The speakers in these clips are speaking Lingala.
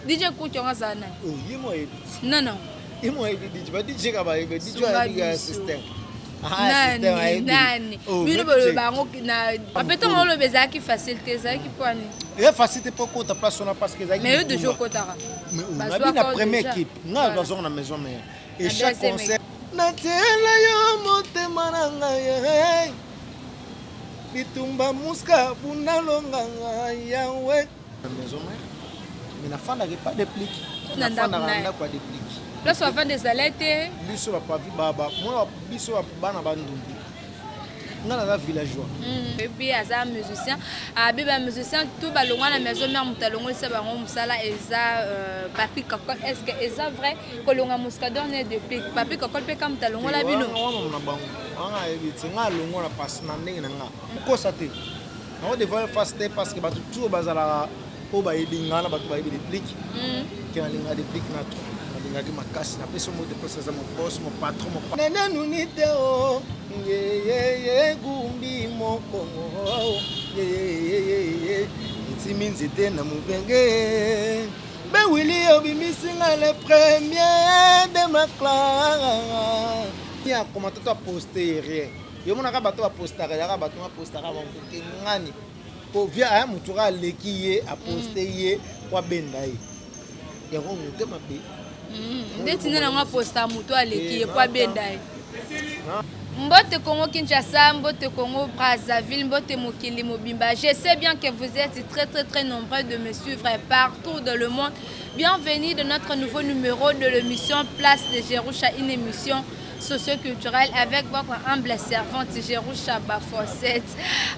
DJ Kuki yango azala nani? Oh, ye mo ayebi. Non non. Ye mo ayebi DJ, ba DJ ka ba yebi, DJ ayebi ya système. Nani nani? Oh, Bino boloba yango na apeto ngo loba ezalaki facile te, ezalaki mpo ani? Eza facile te mpo kota place wana parce que ezalaki. Mais yo déjà okotaka. Mais nabi na première équipe, nga bazonga na maison mère. Et chaque concert natiela yo motema na ngai bitumba muska bunalonga ngai yawe maison mère mais nafandaka epa Deplick, nafandaka na ndako ya Deplick. Place wafanda ezala te. Biso bapavi baba mwa biso bana bandundu, nga naza villageois. Et puis aza musicien, abi ba musicien tout balongwa na maison mère, moto alongolisa bango mosala eza Papi Kakol. Est ce que eza vrai kolonga Muscador ne depuis Papi Kakol mpe ka moto alongola bino? Wana na bango wana ayebi te. Nga alongwa na pasi na ndenge na nga kosa te, nango devoir face te, parce que bato toujours bazalaka oyo bayebi nga na bato bayebi Deplick ke nalinga Deplick na to nalingaki makasi. Napesi mo deposi, aza mo boss, mo patron, mo nenenuni te o yeyeye gumbi mokongo yeyeyeye etimi nzete na mobenge bewili obimisinga le premier de ma classe. Ya komata to aposte rien, yo monaka bato bapostaka, yaka bato bapostaka bango ngani po via aya motu kaka aleki ye, aposte ye po abenda ye, yango motema mabe. Ndeti nde nango aposta motu aleki ye po abenda ye. Mbote Congo Kinshasa, Mbote Congo Brazzaville, Mbote Mokili Mobimba. Je sais bien que vous êtes très très très nombreux de me suivre partout dans le monde. Bienvenue dans notre nouveau numéro de l'émission Place de Jerusha, une émission socioculturelle avec votre humble servante Jerusha Bafosset.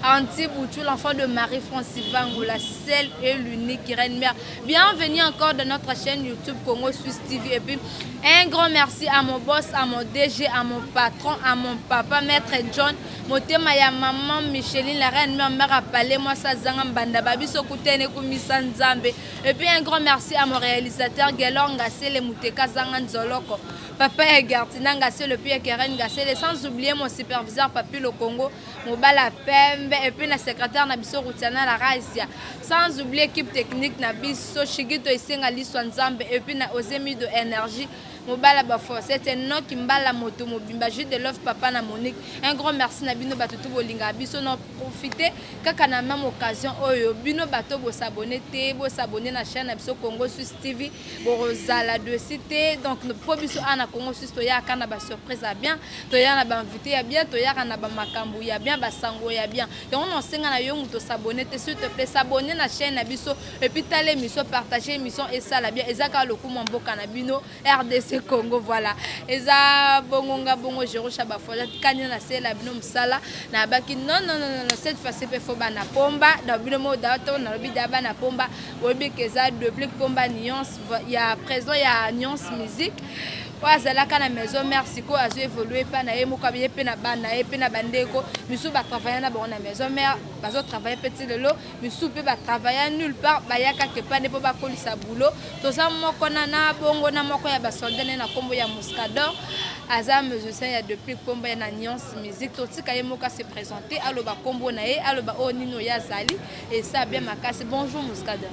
Anti Bouchou, l'enfant de Marie-Francis Vango, la seule et l'unique reine mère. Bienvenue encore dans notre chaîne YouTube Congo Suisse TV. Et puis, un grand merci à mon boss, à mon DG, à mon patron, à mon papa, Maître John. Motema ya maman Micheline, la reine mère, mère a moi ça zanga mbanda babiso kutene kumisa nzambe. Et puis un grand merci à mon réalisateur Gelor Ngassele Muteka Zanga Nzoloko. Papa Egertina Ngassele, puis Keren Ngassele, sans oublier mon superviseur Papi Le Congo, Mobala Pembe, et puis la secrétaire na biso Rutiana La Razia. Sans oublier équipe technique na biso Shigito Isenga Liswa Nzambe, et puis na Ozemi de énergie. Mobala Bafossette, Noki Mbala Moto Mobimba, Jules de Love Papa na Monique. Un grand merci na bino bato tout bolinga biso na profiter kaka na même occasion oyo bino bato bo s'abonner te, bo s'abonner na chaîne na biso Congo Suisse TV, bozala dessus te. Donc po biso ana Congo Suisse toyaka na ba surprise ya bien, toyaka na ba invité ya bien, toyaka na ba makambo ya bien, ba sango ya bien. Yango na osenga na yo moto s'abonner te, s'il te plaît s'abonner na chaîne na biso et puis tala émission, partager émission esala bien, ezaka lokumu mboka na bino RDC Congo. Voilà, eza bongo nga bongo Jerusha Bafoja kani na sela bino mosala na baki. Non non non non, cette fois c'est faut bana pomba na bino mo da to na lobi da bana pomba oyebi ke eza Deplick Pomba Nuance ya président ya Nuance Musique oyo azalaka na maison mère. Sikoyo azo évolue epa na ye moko, ye mpe na bana ye mpe na bandeko misusu batravaille na bango na maison mère, bazotravaille mpe ti lelo. Misusu mpe batravaille nulle part, bayaka kepa nde mpo bakolisa boulot. Toza moko na bongo na moko ya basoldat nde na nkombo ya Muscador, aza musicien ya Deplick Pomba ya na Nuance Musique. Totika ye moko ase présente, aloba nkombo na ye, aloba oyo nini oyo azali esa bien makasi. Bonjour Muscador.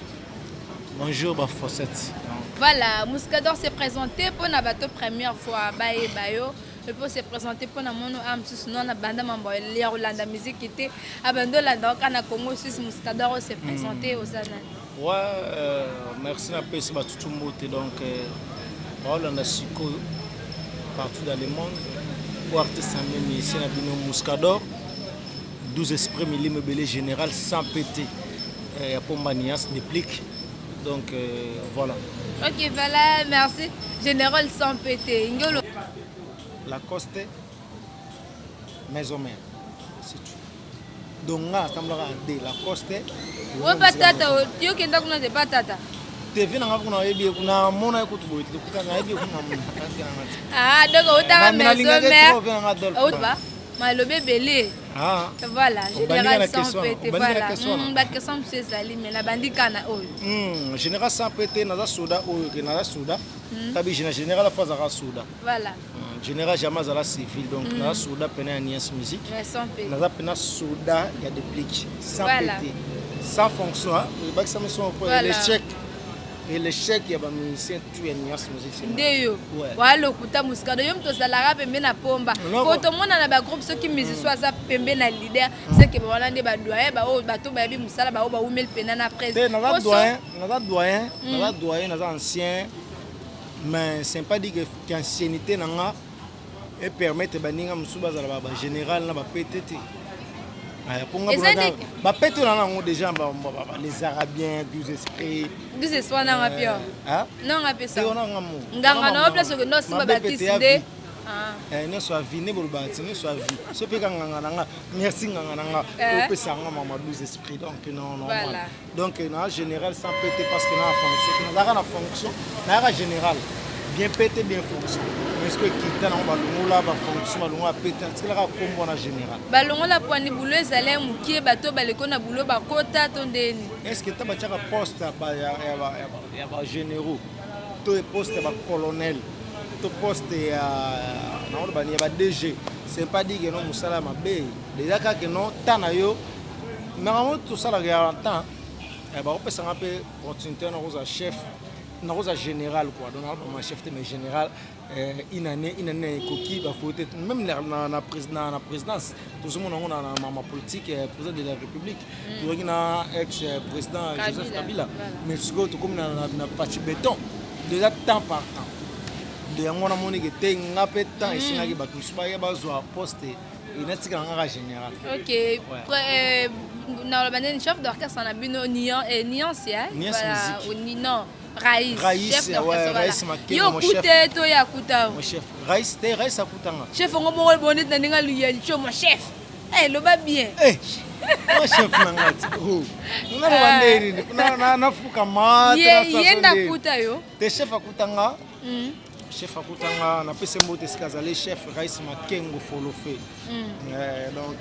Bonjour Bafossette. Voilà, Muscador s'est présenté mpona bato première fois bayeba yo mpo se présenter mpona mono a mosusu no na banda mambo ya kolanda musique te, abandi olanda kaka na Congo Suisse. Muscador, se présenter, oza nani? Ouais, merci, napesi batutu mbote. Donc baolanda sikoyo partout dans le monde po artiste na bino, musicien na bino Muscador, 12 esprit milimo ebele, général sans pt ya Pomba Nuance Deplick. Donc voilà. Ok, voilà, merci général sans pt ngolo. Lacoste, maison mère, c'est tout. Donc nga natambolaka en d Lacoste. Oyo patata yo kenda kuna te, patata. TV nanga kuna nayebi ye kuna, mona ye kutu boye te, kuta nayebi ye kuna. Ah, donc otaka maison mère malobi ebele. Voilà, général sans pt, voilà baquestion mosusu ezali, mais nabandi kaka na oyo. Général sans pt, naza soda oyo ke naza soda tabi général afo azalaka soda. Voilà. Général jamais azala civil, donc naza soda pene ya Nuance Musique. Naza pena soda ya Deplick sans pt, sans fonction, ebakisa miso po l'échec. Et l'échec ya bamusicien tout ya Nuance Musique. Nde yo waya lokuta Muscador, yo moto ozalaka pembe na pomba po tomona na bagroupe, soki musicien aza pembe na leader, seke wana nde badoyen, baoyo bato bayebi mosala, baoyo baumeli mpena na presse. Naza doyen, naza doyen, naza doyen, naza ancien, mais c'est pas dit que qu'ancienneté na nga epermettre baninga mosusu bazala bagénéral na bapete te. Eza bapete na nango déjà les Arabiens, 12 esprits. 12 esprits nanga pio nanga pesa Nanga mo. Nganga na yo place okende osimba bakisi nde. Nyonso avi nde bolobaka ti nyonso avi so mpe ka nganga na nga, merci nganga na nga, opesa yanga mama 12 esprits. Donc non, normal. Donc na général sans pete parce que na fonction, nazalaka na fonction, nayaka général bien pete, bien fonction, mais ce que ekita nango, balongola bafonction, balongola pete, atikalaka kombo na général. Balongola pwani bulo ezali ya mokie, bato baleko na bulo bakota to ndeni? Est ce que ta batiaka poste ya bagénéraux to poste ya bacolonel to poste ya naoloba ya ba DG, c'est pas dit que no mosala ya mabe déjà, kaka no temps na yo. Makambo tosalaka ya temps, bakopesanga mpe opportunité, nakozala chef, nakozala général quoi. Donc nalobama chef te, mais général une année, une année ekoki, bafo te. Même na présidence, tozomona yango na ma politique, président de la République, tozalaki na ex président Joseph Kabila, mais sikoyo tokomi na Fatshi Béton. Déjà temps par temps de yango namoni ke te, nga mpe temps esengaki bato mosusu baya bazwa poste, natikala ngaka général. Ok, naloba ndeni, chef d'orchestre na bino Nuance? Voilà, non, Raïs. Raïs, chef d'orchestre. Ouais, Raïs Makene. Yo kute to ya kuta? Mon chef Raïs te, Raïs akutanga. Chef ngo moko boni na ndenge aluya cho, mon chef, eh, loba bien. Eh, mon chef na nga ti, oh, nga loba ndeni nafukama. Ye ndakuta yo. Te, chef akutanga. Chef akutanga, napesi mbote esika azali, chef Raïs Makengo Folofe. Donc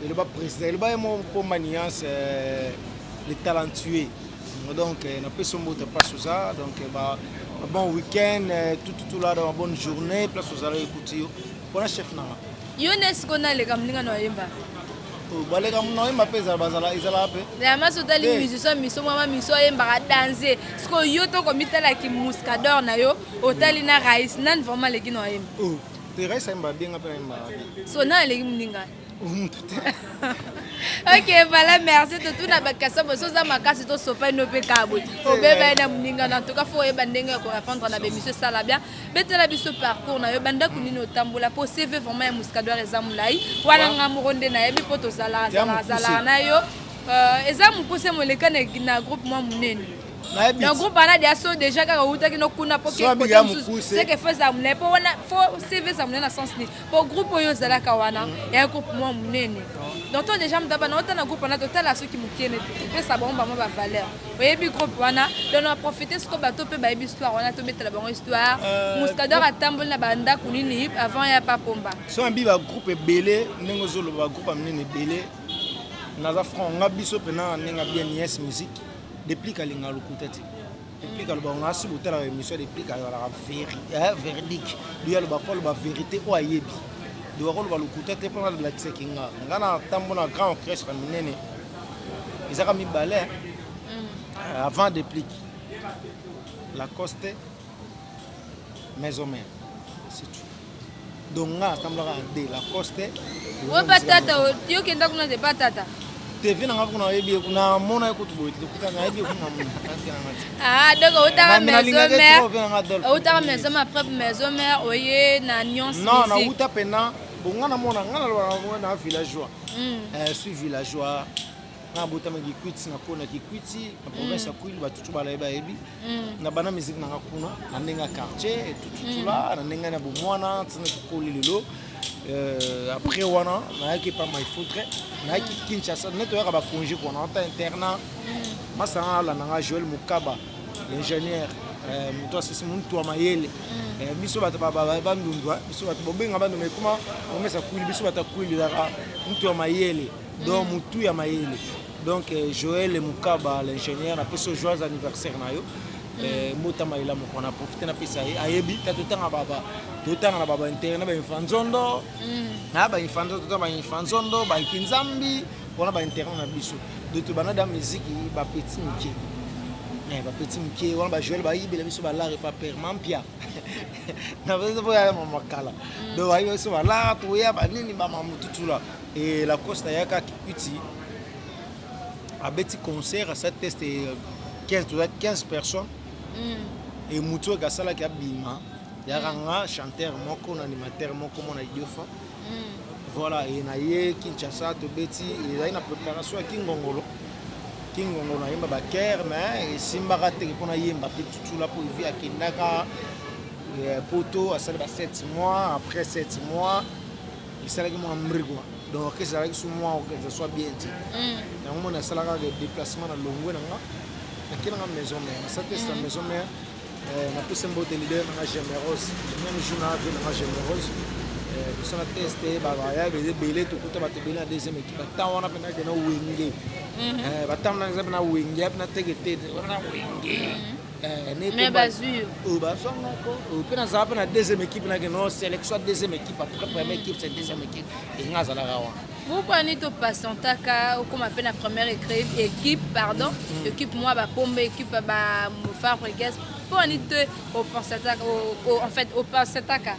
eloba président, eloba ye mo mpomba Nuance, le talentueux. Donc napesi mbote place oza. Donc ba bon week-end, tout tout là, dans bonne journée, place ozala, ekuti yo mpona chef nanga. Yo nde sikoyo naleka moninga na oyemba. Baleka na oyemba mpe ezala, bazala, ezalaka mpe. Yama so otali musicien miso mwa miso oyembaka danse, sikoyo yo tokomitalaki Muscador na yo, otali na Raïs, nani vraiment aleki na oyemba? Te, Raïs ayemba bien, nga mpe nayembaka bien. So nani aleki moninga? Mutu te. Ok, voilà, merci. Totuna baquestion boso oza makasi, tosopa ino mpe kaka boye obeba ye na moninga. Na en tout cas faut oyeba ndenge ya korépondre na bémission. Esala bien, betela biso parcours na yo, bandako nini otambola, po CV vraiment ya Muscador eza molai wana. Nga moko nde nayebi mpo tozalaka na yo, eza mokuse moleka na groupe mwa monene. Donc groupe wana dia so déjà kaka outaki no kuna, po seke faut eza monene, po wana faut CV eza monene na sens nini? Po groupe oyo ozalaka wana ya groupe mwa monene. Donc to déjà moto abana ota na groupe wana, totala soki mokene te, topesa bango bango bavaleur. Oyebi groupe wana, donc na profite siko bato mpe bayebi histoire wana, tobetela bango histoire. Muscador atamboli na bandako nini avant ya Papomba? So ambi bagroupe ebele, ndenge ozoloba bagroupe ya minene ebele, naza franc, nga biso mpena na ndenge bien Nuance Musique, Déplique alingaka lokuta te. Déplique alobaka nga si botalaka émission, Déplique azalaka véridique, lui aloba fo aloba vérité oyo ayebi, donc akoloba lokuta te. Mpona alakisaki nga, nga na ntambo na grand orchestre minene ezaka mibale avant Déplique: Lacoste, Maison Mère, c'est tout. Donc nga natambolaka na de Lacoste. Oyo patata yo okenda kuna te, patata? TV nanga kuna, nayebi kuna, mona ye kutu boye te, tokuta, nayebi kuna. Ah, donc outaka Maison Mère, outaka Maison Mère, après Maison Mère oye na Nuance? Non, nauta pena bon, nga namona, nga naloba na villageois, suis villageois. Nga abotama Kikwiti, nakona Kikwiti na province ya Kwilu, batutu balaye bayebi. Na bana musique nanga kuna na ndenge ya quartier tututula, na ndenge na bomwana ntina tokoli lelo. Après wana nayaki pa Maifoutre, nayaki Kinshasa nde toyaka bacongé kuna, nata internat. Masanga alandanga Joel Mokaba, l'ingénieur, moto asisi mutu ya mayele. Biso bato Bandundu, biso bato bobenga Bandundu ekoma omesa Kwili, biso bato ya Kwili ezalaka mutu ya mayele, donc mutu ya mayele. Donc Joel Mokaba l'ingénieur, napesi yo joyeux anniversaire na yo, mbotama ela moko. Na profite napesa ye, ayebi ta totanga baba, totanga na baba internat, bainfanzondo na bainfanzondo, totanga bainfanzondo, bakinzambi wana, bainternat na biso. Donc tobanda da musique bapeti mike. Bapeti moke wana, bajoel bayibela biso balare pa père Mampia na makala. Donc bayibela biso balare, toya banini, bamamututula e Lacoste ayaka Kikwiti, abeti concert, asali test 15, toza 15 personnes. E motu oyo asalaki abima yaka nga, chanteur moko na animateur moko, mona idiofa. Voilà, e na ye Kinshasa, tobeti, ezali na préparation ya Kingongolo. Kingongolo nayemba bakere, mais esimbaka teke mpona yemba mpe tutula, mpo evi akendaka poto, asali ba 7 mois. Après 7 mois esalaki mwa mbrigwa, donc orchestre ezalaki su mwa organisation bien te. Yango mona asalaka déplacement na longwe na nga, nakei nanga Maison Mère, nasali test na Maison Mère. Napesi mbote leader nanga Gemerose, même jour na ave nanga Gemerose, tosala test, baya ebele, tokuta bato ebele na deuxième équipe. Atan wana mpe nakende Wenge, batango wana eza mpe na Wenge, mpe na teke te, wana na Wenge. Mais bazwi yo. Bazwangako mpe nazala mpe na deuxième équipe, nakende sélection ya deuxième équipe. Après première équipe, c'est deuxième équipe, enga azalaka wana. Pourquoi ni topatientaka okóma mpe na première équipe, pardon, équipe mwa bapombe, équipe baFabregas, mpo ani te opensataka, en fait opensataka?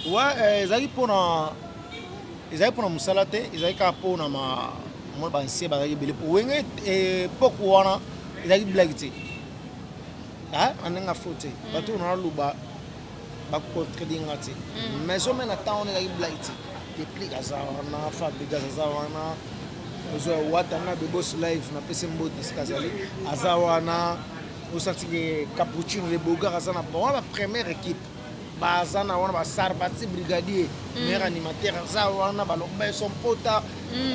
Ouais, ezalaki mpona mosala te, ezalaki kaka mpona mona bansie bazalaki ebele. Po Wenge époque wana ezalaki blague te, na ndenge afo te. Bato oyo naloba bakocontredire nga te. Maison Mère na ntango wana ezalaki blague te. Déplique aza wana, Fabregas aza wana, ozwa Watanga Bebos Live, napesi mbote esika azali, aza wana, osantike Capuccino le Bogar aza na wana. Bapremière équipe baza na wana, basarbati brigadier, meilleur animateur aza wana, balomba eso mpota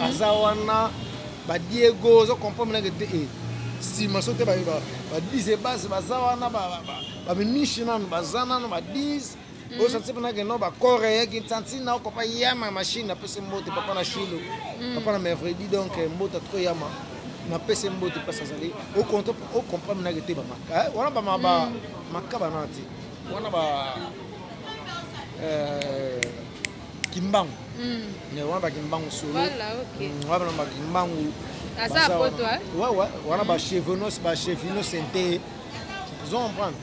aza wana, badiego ozo comprendre ndenge te. Nsima so te, badise base baza wana, bamimishi nanu baza nano, badise osanti mpena keno bakore eyaki ntantina okopa yama machine. Napesi mbote papa na Shilo, papa na Mercredi, donc mbote trop yama, napesi mbote place azali. Ocomprendre ndenge te, bamaka wana makaba nana te wana, ba Kimbangu wana, bakimbangu solo wana, bakimbangu wana, bachevenos, bachevino sente, ozo comprendre.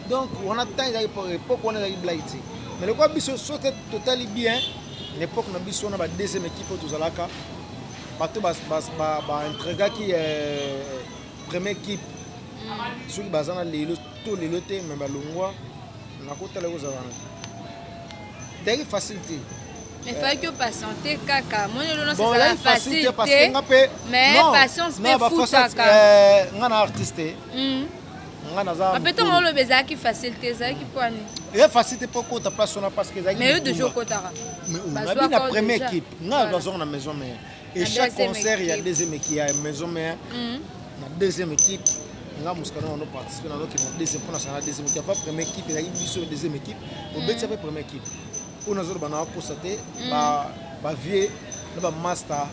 Donc wana temps ezalaki, époque wana ezalaki blague te. Mais lokola biso so te totali bien na époque na biso wana, ba deuxième équipe oyo tozalaka, bato baintrigaki première équipe, soki baza na lelo to lelo te, me balongwa nakotala kozala wana, ezalaki facile te. Mais fallait opatiente kaka, moni lelo nyonso ezala facile te, mais patience mpe futaka. Nga na artiste, nga naza ape ntongo oloba ezalaki facile te, ezalaki pwani? Eza facile te mpo okota place wana, parce que ezalaki Mais yo déjà okotaka. Nabi na première équipe, nga bazwaka na Maison Mère, et chaque concert ya deuxième équipe ya Maison Mère, na deuxième équipe nga Moscador nano participe, nanoki na deuxième mpo nasala na deuxième équipe. Apa première équipe ezalaki biso, deuxième équipe obetisa mpe première équipe oyo nazoloba na bakosa te, bavieux na bamaster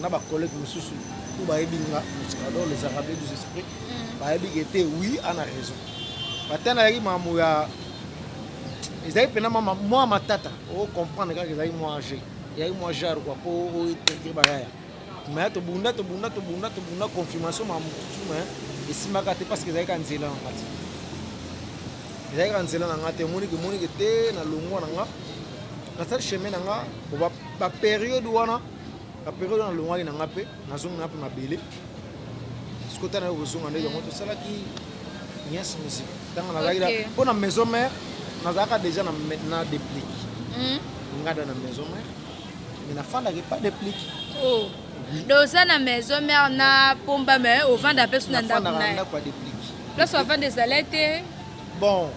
na bacollègue mosusu oyo bayebi nga Moscador les Arabes des esprits, bayebi ke te, oui, ana raison. Bate nayaki makambo ya ezalaki mpena mwa matata, ocomprendre kaka, ezalaki mwa age, ezalaki mwa genre quoi, mpo ointégrer bayaya. Mais tobunda, tobunda, tobunda, tobunda, confirmation makambo mosusu, mais esimbaka te, parce que ezalaki ka nzela na nga te, ezalaki ka nzela na nga te. Emoniki, emoniki te, na longwa na nga, nasali chemin na nga. Bapériode wana, bapériode wana nalongwaki na nga mpe nazongi na mpe mabele. Sikoyo tana yo kozonga nde yango tosalaki Nias Musique. Ntango nazalaki mpo na Maison Mère, nazalaka déjà na Déplique, ngada na Maison Mère, mais nafandaki pas Déplique. Oh. Donc oza na Maison Mère na Pomba, mais ovanda mpe su na ndako na ye? Ndako ya Déplique. Place ovanda ezala te? Bon,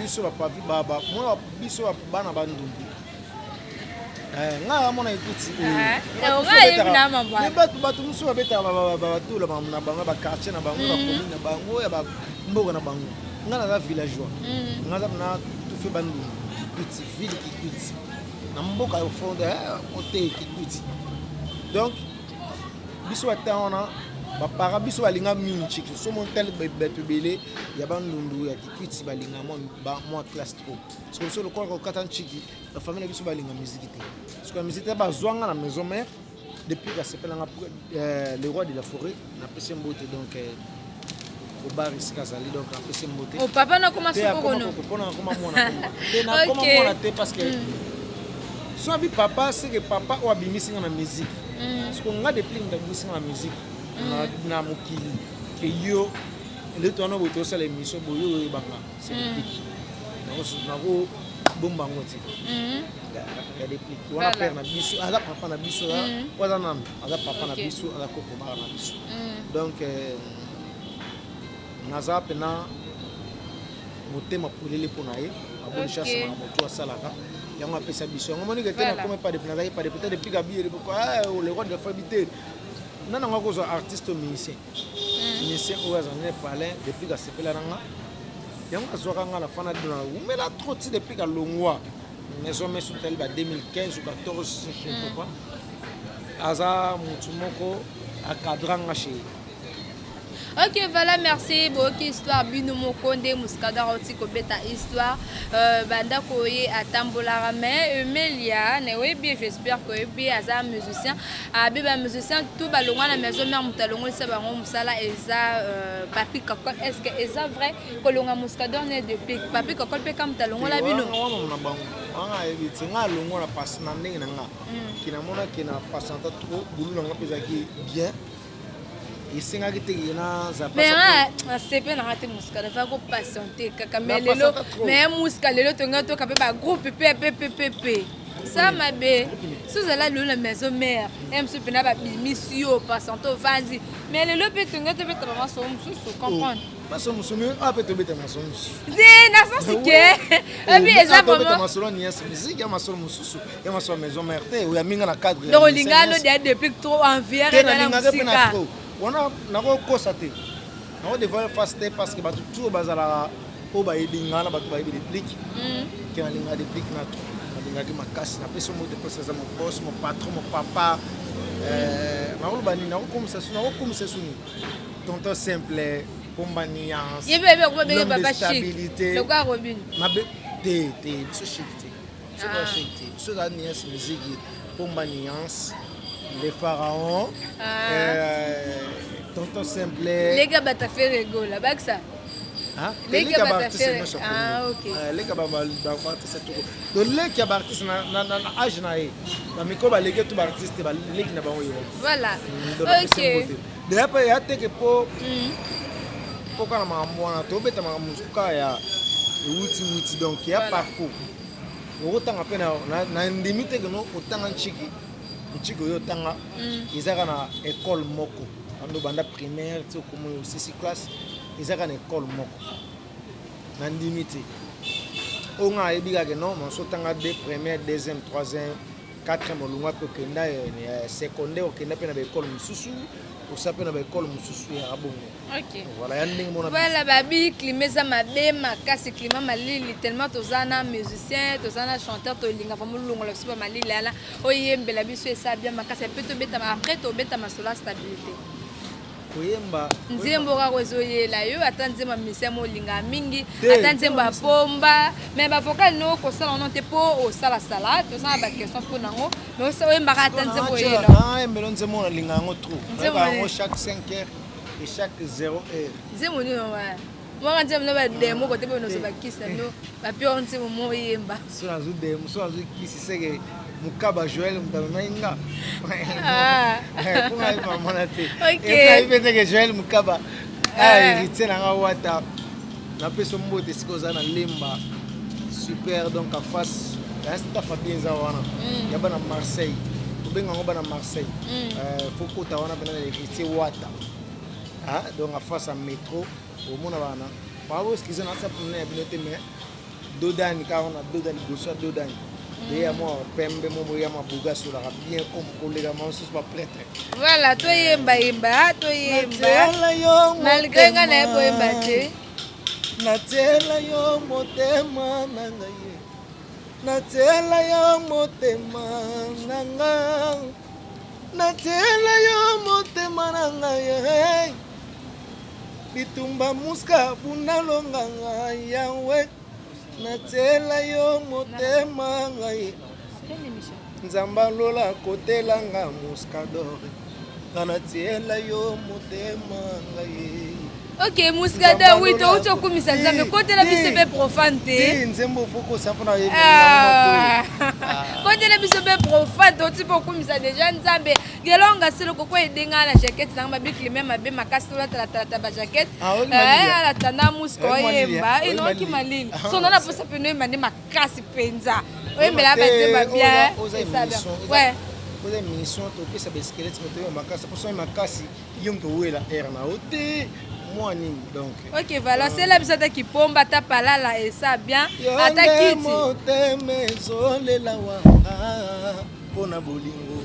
biso bapavi, mona biso bana Bandundu, ngai amona ekuti bato mosusu babetaka batula na bango, baquartier na bango, bacommune na bango, ya bamboka na bango. Ngai naza villageois, ngai aza na tufe Bandundu, Kikwiti, ville Kikwiti, na mboka ya fonde ote Kikwiti. Donc biso batan wana, bapara biso balinga mingi chiki. So motali bato ebele ya Bandundu, ya Kikwiti, balinga mwa classe trop, parce que biso lokola kokata nchiki, bafamille na biso balinga musique te. Parce que musique te, bazwanga na Maison Mère depuis kasepelanga le roi de la forêt, napesi mbote. Donc Koko Bar esika azali, donc napesi mbote. O papa nakoma Te, soko akoma kono. koko mpona nakoma mwana te, nakoma mwana te, parce que so abi papa, c'est que papa oyo abimisi nga na musique. Parce que nga depuis moto abimisi nga na musique na mokili, ke yo eleti wana boye, tosala émission boye, oyo oyebanga, c'est Déplique. Nakobomba yango te ya Déplique wana. Père na biso aza papa na biso, oyo aza nanu aza papa na biso, aza koko baka na biso. Donc naza mpena motema polele mpo na ye. Aboni chance na motu asalaka yango, apesa biso yango. Monike te, nakoma epa depuis, nazalaki pa depuis te. Depuis kabi le roi de la fabi te, nana ngo akozwa artiste o musicien, musicien oyo aza ne palin. Depuis kasepela nanga yango, azwaka nga na fana na umela trop ti depuis kalongwa maison meso tali ba 2015 ou 14, je sais pas. Aza motu moko acadra nga chez ye. Ok, voilà, merci. Boyoki histoire bino moko nde Muscador auti kobeta histoire. Bandako ye atambolaka, mais Emelia na oyebi, j'espère que oyebi, aza musicien. Abi bamusicien tout balongwa na maison mère, moto alongolisa bango mosala eza Papi Kakol. Est ce que eza vrai kolonga Muscador ne depuis Papi Kakol mpe ka moto alongola bino? Wana na bango wana ayebi te. Nga alongwa na pasi na ndenge na nga ke namonaki na patienta trop, bulu na nga mpe ezalaki bien, esengaki te ke naza. Mais nga nasepe nanga te, Musika naza kopatiente kaka. Mais lelo, mais Musika lelo tonga toka mpe bagroupe mpe ppp sa mabe. So ozala lelo na maison mère, ye mosusu mpena babimisi yo, patiente, ovandi. Mais lelo mpe tonga tobeta bamasolo mosusu, comprendre? Masolo mosusu awa mpe tobeta masolo mosusu. Te, na sens ke ebi eza tobeta masolo niasi musique ya masolo mosusu ya masolo ya maison mère te, oyo aminga na cadre. Donc olinga no deya depuis trop envier. Te, nalingaka mpe na trop wana, nakokosa te, nako dévoiler face te, parce que bato tout bazalaka oyo bayebi nga na bato bayebi Déplique ke nalingaka Déplique na trop, nalingaki makasi. Napesi mo te mpasi, aza mon boss, mon patron, mon papa. Nakoloba nini? Nakokomisa su nini? Tonton Simple, pomba nuance. Ye mpe okobenge papa chic lokola Robin. Mabe te, te, biso chic te, biso ba chic te, biso eza nuance musique, pomba nuance, les pharaons, tonton Simple. Leka bato Ferre Gola bakisa. Leki ya baartiste nyonso, leki ya baartiste toko to leki ya baartiste na age na ye, bamikro baleki to baartiste baleki na bango ye. Voilà, ok. Deya mpe ya teke mpo mpoka na makambo wana, tobeta makambo mosusu kaka ya ewuti wuti. Donc ya parcours okotanga mpe na ndimi teke no otanga ntiki ntiki oyo otanga eza kaka na école moko. Ando banda primaire ti okomi oyo osisi classe, eza kaka na école moko, na ndimi te. Oyo nga nayebi kaka non, moso otanga de première, deuxième, troisième, quatrième, olongwa mpe okenda secondaire, okenda mpe na baekole mosusu, osa mpe na baekole mosusu ya bongo. Voilà, ya ndenge mona. Voilà, babi climat eza mabe makasi, climat malili tellement. Toza na musicien, toza na chanteur, tolinga vraiment longola biso bamalili ala, oyembela biso esa bien makasi mpe tobetama. Après tobeta masolo ya stabilité. Koyemba? Nzembo kaka ezoyela yo, ata nzembo ya musicien mo olingaka mingi, ata nzembo ya pomba. Mais bavocal no kosala wana te, mpo osalasala, toza na baquestion mpo nango. Mais oyembaka ata nzembo oyela. Oyembela nzembo nalinga yango trop, yango chaque 5 heures et chaque 0 heure. Nzembo nini wana? Mwaka nzembo no bademo kote mpe noso bakisa no bapio, nzembo mo oyemba. So nazwi demo, so nazwi kisi, seke Mokaba Joel moto amemaki nga mpo ngai mamona te. Epai mpe teke Joel Mokaba, héritier nanga wata, napesi mbote esika oza na Lemba. Super, donc en face ya staff bien eza wana ya bana Marseille, tobenga yango bana Marseille. Faut kota wana mpena na héritier wata, donc en face ya métro omona bana babo. Excuse, na asa ya bino te, mais dodani kaka wana, dodani liboso ya dodani eya mwa pembe mo ya mabuga, asolaka bien comme koleka mosusu baprêtre. Voilà, toyembayemba, toyemba malgré nga naye koyemba te. Natiela yo motema na ngai, natiela yo motema na nga, natiela yo motema na ngai. Bitumba muska bunalonga ngai, yawe, natiela yo motema ngai. Nzambe alola kotelanga Muscador, nga natiela yo motema ngai. Ok, Muscador, oui, touti okumisa Nzambe, kotela biso mpe profane te. Nzembo fokosa mpona. Ah. Kotela biso mpe profane, touti mpe okumisa déjà Nzambe. Gelonga selo koko edenga na jaquette nanga mabe, climat mabe makasi, tolatalatalata ba jaquette. Alata na muska oyemba enoki malili, so nana posa pene oyemba nde makasi mpenza, oyembela banzemba bien, esa bien, ouais. Oza émission, topesa ba squelette, moto oyo makasi, mposo makasi, yo moto owela aire na yo te, mwa nini donc. Ok, voilà, sela biso ata kipomba, ata palala, esa bien, ata kiti. Motema ezolela wanga mpona bolingo,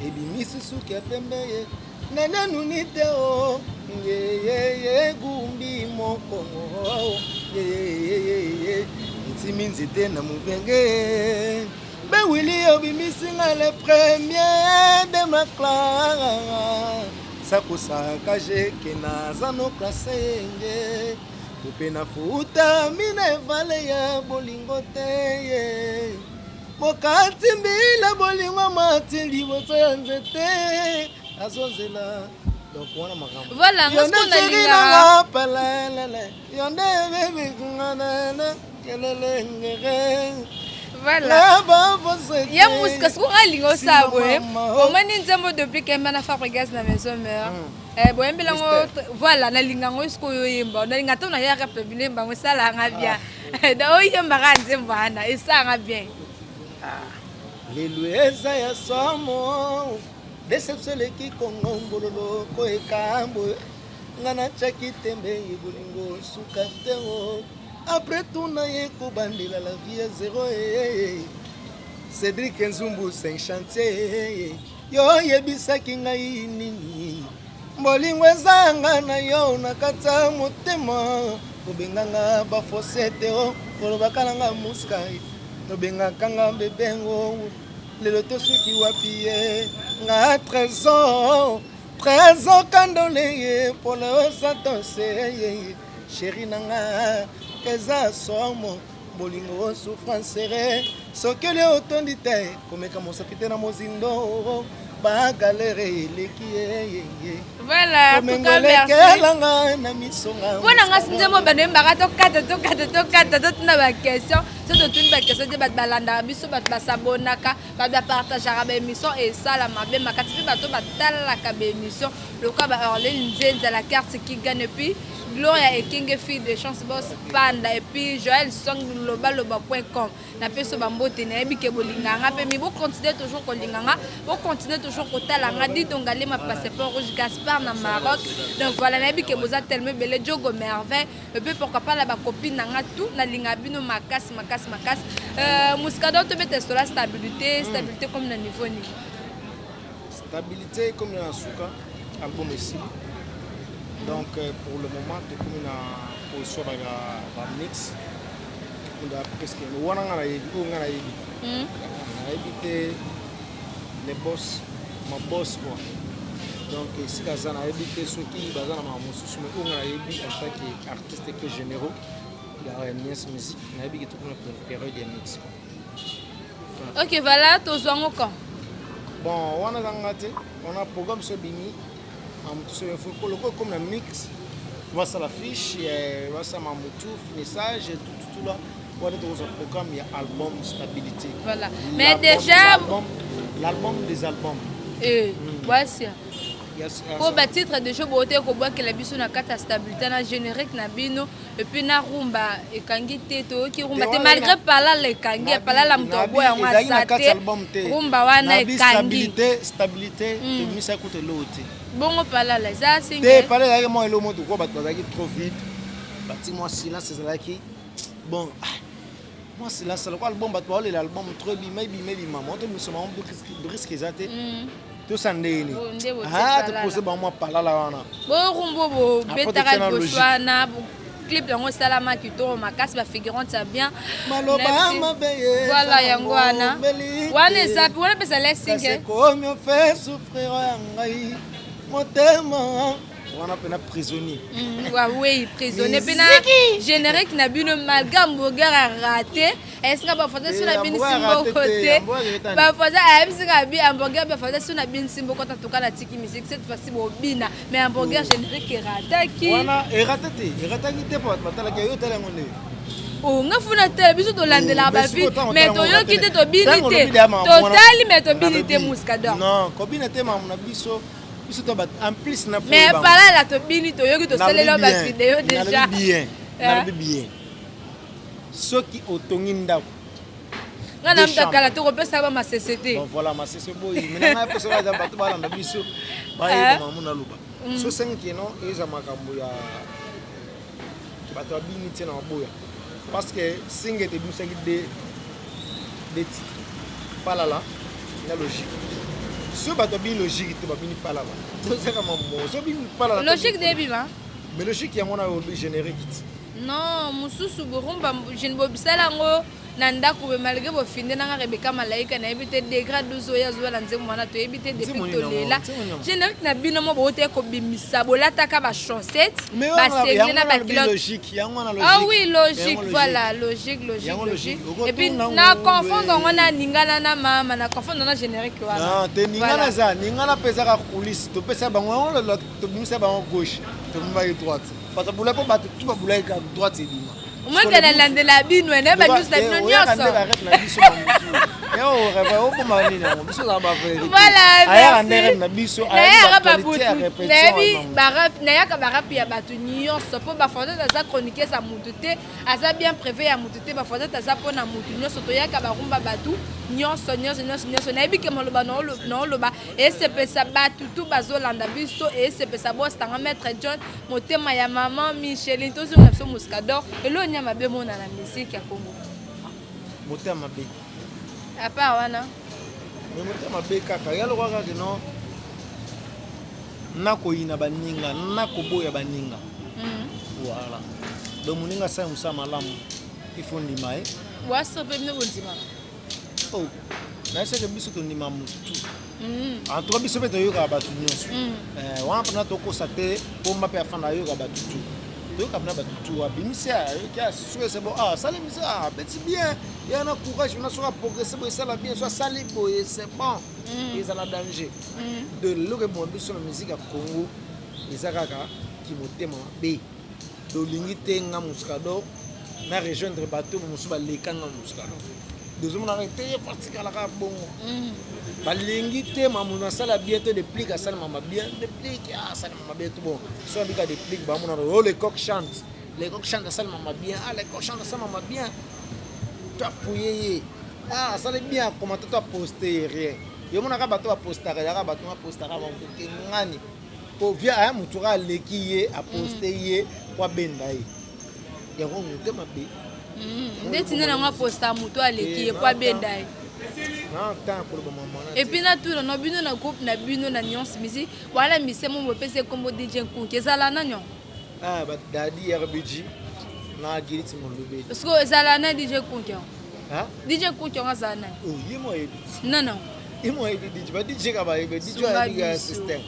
ebimisi suki ya pembe ye nananuni te o ngeyeye gumbi mokongo yeyeyeye etimi nzete na mobenge bewili obimisi nga le premier de ma classe, sakosaka jeke naza no classe yenge mpe nafuta minerval ya bolingo te ye mokati mbila bolingo mati liboso ya nzete azozela, donc wana makambo. Voilà, nga siko nalingaka. Palelele yo nde bebinganele kelelengere. Voilà, ya Musika, siko nga alinga osala boye, omoni nzembo depuis kemba na Fabregas na Maison Mère, boyembela yango. Voilà, nalinga yango sikoyo oyemba, nalinga to nayaka pe bino yemba yango, esalanga bien. Da oyembaka nzembo wana, esalanga bien. Lelo eza ya somo, déception eleki Kongo mbololo koekambo nga natiaki tembe, bolingo suka te o après tout naye kobandela la vie ya zéro. Cédrik Nzumbu 5 chantier, yo oyebisaki ngai nini? Bolingo ezanga na yo na kati ya motema, kobenganga bafose te o kolobaka nanga Muskai, tobengaka nga bebengo, lelo tosuki wapi ye nga Trésor, Trésor Kandole ye mpona oza danse ye chéri na nga, eza somo bolingo souffrance, soki oli otondi te komeka mosapi te na mozindo, ba galère eleki ye. Voilà, en tout cas merci. Komengolekelanga na misonga. Mpo na nga nzembo bando oyembaka, tokata, tokata, tokata, totuna ba question, so totuni ba question te, bato balandaka biso, bato basabonaka, bato bapartageaka ba émission, esala mabe makasi, mpe bato batalaka ba émission lokola ba Orlin Nzenza, la carte qui gagne, et puis Gloria Ekenge, fille de chance, boss Panda, et puis Joël Song lobaloba.com. Napesi bambote, nayebi ke bolinganga mpe mi bocontinue toujours kolinganga, bocontinue toujours kotala nga, Didongalema, passeport rouge, Gaspard na Maroc. Donc voilà, nayebi ke boza tellement ebele, Jogo Merveille, et puis pourquoi pas la ba copine na nga tout, nalinga bino makasi makasi makasi. Muscador, tobeta sola stabilité, stabilité comme na niveau nini? Stabilité comme na suka, album esili, donc pour le moment tokomi na position ba mix tokunda presque wana. Nga nayebi oyo nga nayebi, nayebi te les boss, ma boss quoi, donc esika aza nayebi te soki baza na makambo mosusu, mais oyo nga nayebi en tant que artiste que généraux ya Nies Musique, nayebi ke tokomi na période ya mix. Ok, voilà, tozwango quand? Bon, wana ezanga te, wana programme so ebimi mamutu so loko ekomi na mix, basala fiche, basala mamutu finissage, tututula wana tokozwa programme ya album Stabilité. Voilà, mais déjà l'album des albums. Bwasia po ba titre déjà bote kobwakela biso na kati ya Stabilité na générique na bino, et puis na rumba ekangi te, toyoki rumba te malgré palala ekangi, palala moto aboya yango aza te, rumba wana ekangi. Stabilité tobimisa kuta eloko te. Bongo palala eza? Te, palala ezalaki mwa eloko moko tokoa, bato bazalaki trop vide, bati mwa silence, ezalaki bon mwa silence lokola album, bato baolela album trop, ebima ebima ebima mo tobimisa bango, risque eza te, tosala ndenge nini? Topose bango mwa palala wana. Borumbo bobetaka liboso wana, clip yango esalama kitoko makasi, ba figurante ya bien. Maloba mabe. Voilà, yango wana wana eza wana mpe ezala singe. Komi ofe souffrir ya ngai motema. Wana mpena prisonnier. Oui, prisonnier mpe na générique na bino, malgré hamburger araté, esinga bafoto so na bino simboko te. Bafoto ayebisinga bi hamburger, bafoto so na bino simboko ta toka na tiki musique. Cette fois-ci bobina, mais hamburger, générique erataki. Wana erate te, erataki te, mpo bato batalaki yo. Tala yango nde. O nga funa te, biso tolandelaka bavi, mais toyoki te, tobini te, totali mais tobini te, Muscador. Non, kobina te, makambo na biso, biso to en plus na Mais palala tobini, toyoki, tosaleli bavideo déjà. Bien, nalobi bien, soki otongi ndako Nga na mutakala tokopesa ba masese te. Bon, voilà, masese boyi, mais nanga mpe soki aza bato balanda biso, bayeba mamu naloba. So sengi keno eza makambo ya bato babini te na maboya, parce que singe ebimisaki de titre, palala na logique. So bato babini logique te, babini palala, tozaka mambo so bini palala. Logique de ebima. Mais logique yango na olobi générique ti. Non, mosusu borumba bobisala yango na ndako boye, malgré bofinde nanga Rebeka Malaika. Nayebi te degré 12 oyo azwa na nzembo wana, toyebi te depuis tolela générique na bino mo bote kobimisa, bolataka bachaussette, basengle na baculotte. Ah oui, logique, voilà, logique, logique, logique. Et puis na confondre yango na ningana na mama, na confondre na générique wana. Te, ningana eza ningana mpe ezaka coulisse. Topesa bango yango, tobimisa bango gauche, tobimaki droite, bato babulaki mpo bato tu babulaki kaka droite ebima. Omweke nalandela bino, nayeba nyonso na bino nyonso. Okoma nini yango, biso ozala. Voilà. Ayaka ndenge na biso. Nayebi, nayaka barapi ya bato nyonso, mpo bafortet aza chroniqueuse ya mutu te, aza bien privé ya mutu te. Bafortet aza mpona mutu nyonso, toyaka barumba bato nyonso nyonso nyonso nyonso. Nayebi ke maloba naoloba esepesa bato tu bazolanda biso, esepesa bostanga maître John motema ya mama Micheline. Tozonga biso Muscador, eloo nia mabe mona na musique ya Congo? Motema mabe. À part wana? Mais motema mabe kaka ya lokwa kaka no nakoyina baninga, nakoboya baninga. Voilà, donc moninga asala mosala malamu, il faut ndima ye. Waso mpe bino bondima. Oh, nayeseke biso tondima motu tu. En tout cas biso mpe toyokaka bato nyonso wana mpena, tokosa te. Pomba mpe afanda, ayoka bato tu, toyoka mpena bato tu. Abimisi, ayoki, soki ese bon, asali misi, abeti bien, ya na courage mpena. Soki aprogresse boye, esala bien. So asali boye, c'est bon, ezala danger. De eloko eboma biso na musique ya Congo eza kaka kimotema mabe. Tolingi te nga Muscador na rejoindre bato mosusu baleka nga Muscador. Tozomonaka te ye patikalaka bongo, balingi te mamu nasala bien te. Déplique asalemama bien, Déplique asalemama bien to bon. So abika Déplique, bamonaka o le coq chante, le coq chante asalemama bien. Ah, le coq chante asalemama bien, to apuye ye, ah, asali bien, akoma te, to aposte ye rien. Yo monaka bato bapostaka, yaka bato bapostaka bango ngani po via aya motu kaka aleki ye, aposte ye po abenda ye. Yango motema mabe. Ndeti nde nango aposta motu aleki ye po abenda ye. Na temps koloba mama. Et puis natuna no bino na groupe na bino na Nyonso Musique wala mise mo bopesa ekombo DJ Nkunki, ezala nani? Ah, Dadi RBG na Giliti Molobeli. Parce que ezala na DJ Nkunki yango? DJ Nkunki yango azala nani? Oh, ye mo ayebi. Non, non. Ye mo ayebi DJ, ba DJ ka bayebi DJ, ayebi ya système.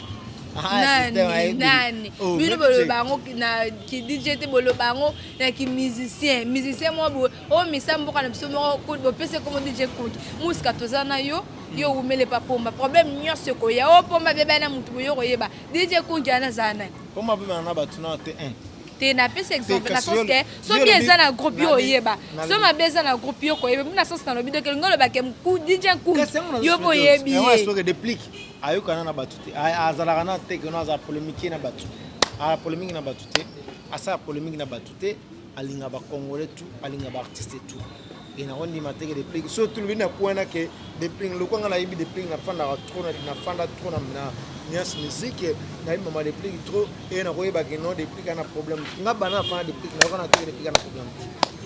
Nani nani? Bino boloba yango na ki DJ te, boloba yango na ki musicien, musicien moko boye oyo misa mboka na biso moko bopesa ekomo DJ Nkunki. Musika toza na yo, yo owumele pa pomba, problème nyonso ekoya oyo pomba beba na motu boye koyeba DJ Nkunki wana azala nani. Pomba beba na bato na te 1. Te, napesa exemple na sens ke soki eza na groupe, yo oyeba so mabe eza na groupe, yo koyeba na sens nalobi. Donc elingi olobake DJ Nkunki yo boyebi ye. Déplique ayokana na bato te, azalaka na te keno azala polémique na bato, azala polémique na bato te, asala polémique na bato te. Alinga bacongolais tout, alinga baartiste tout. E nakondima te ke Déplique, so tolobi na kwana ke Déplique lokwanga, nayebi Déplique, nafandaka trop, nafanda trop na Nyonso Musique, nayebi mama Déplique trop. E nakoyeba ke non, Déplique ana problème. Nga bana nafanda Déplique, nayokana te ke Déplique ana problème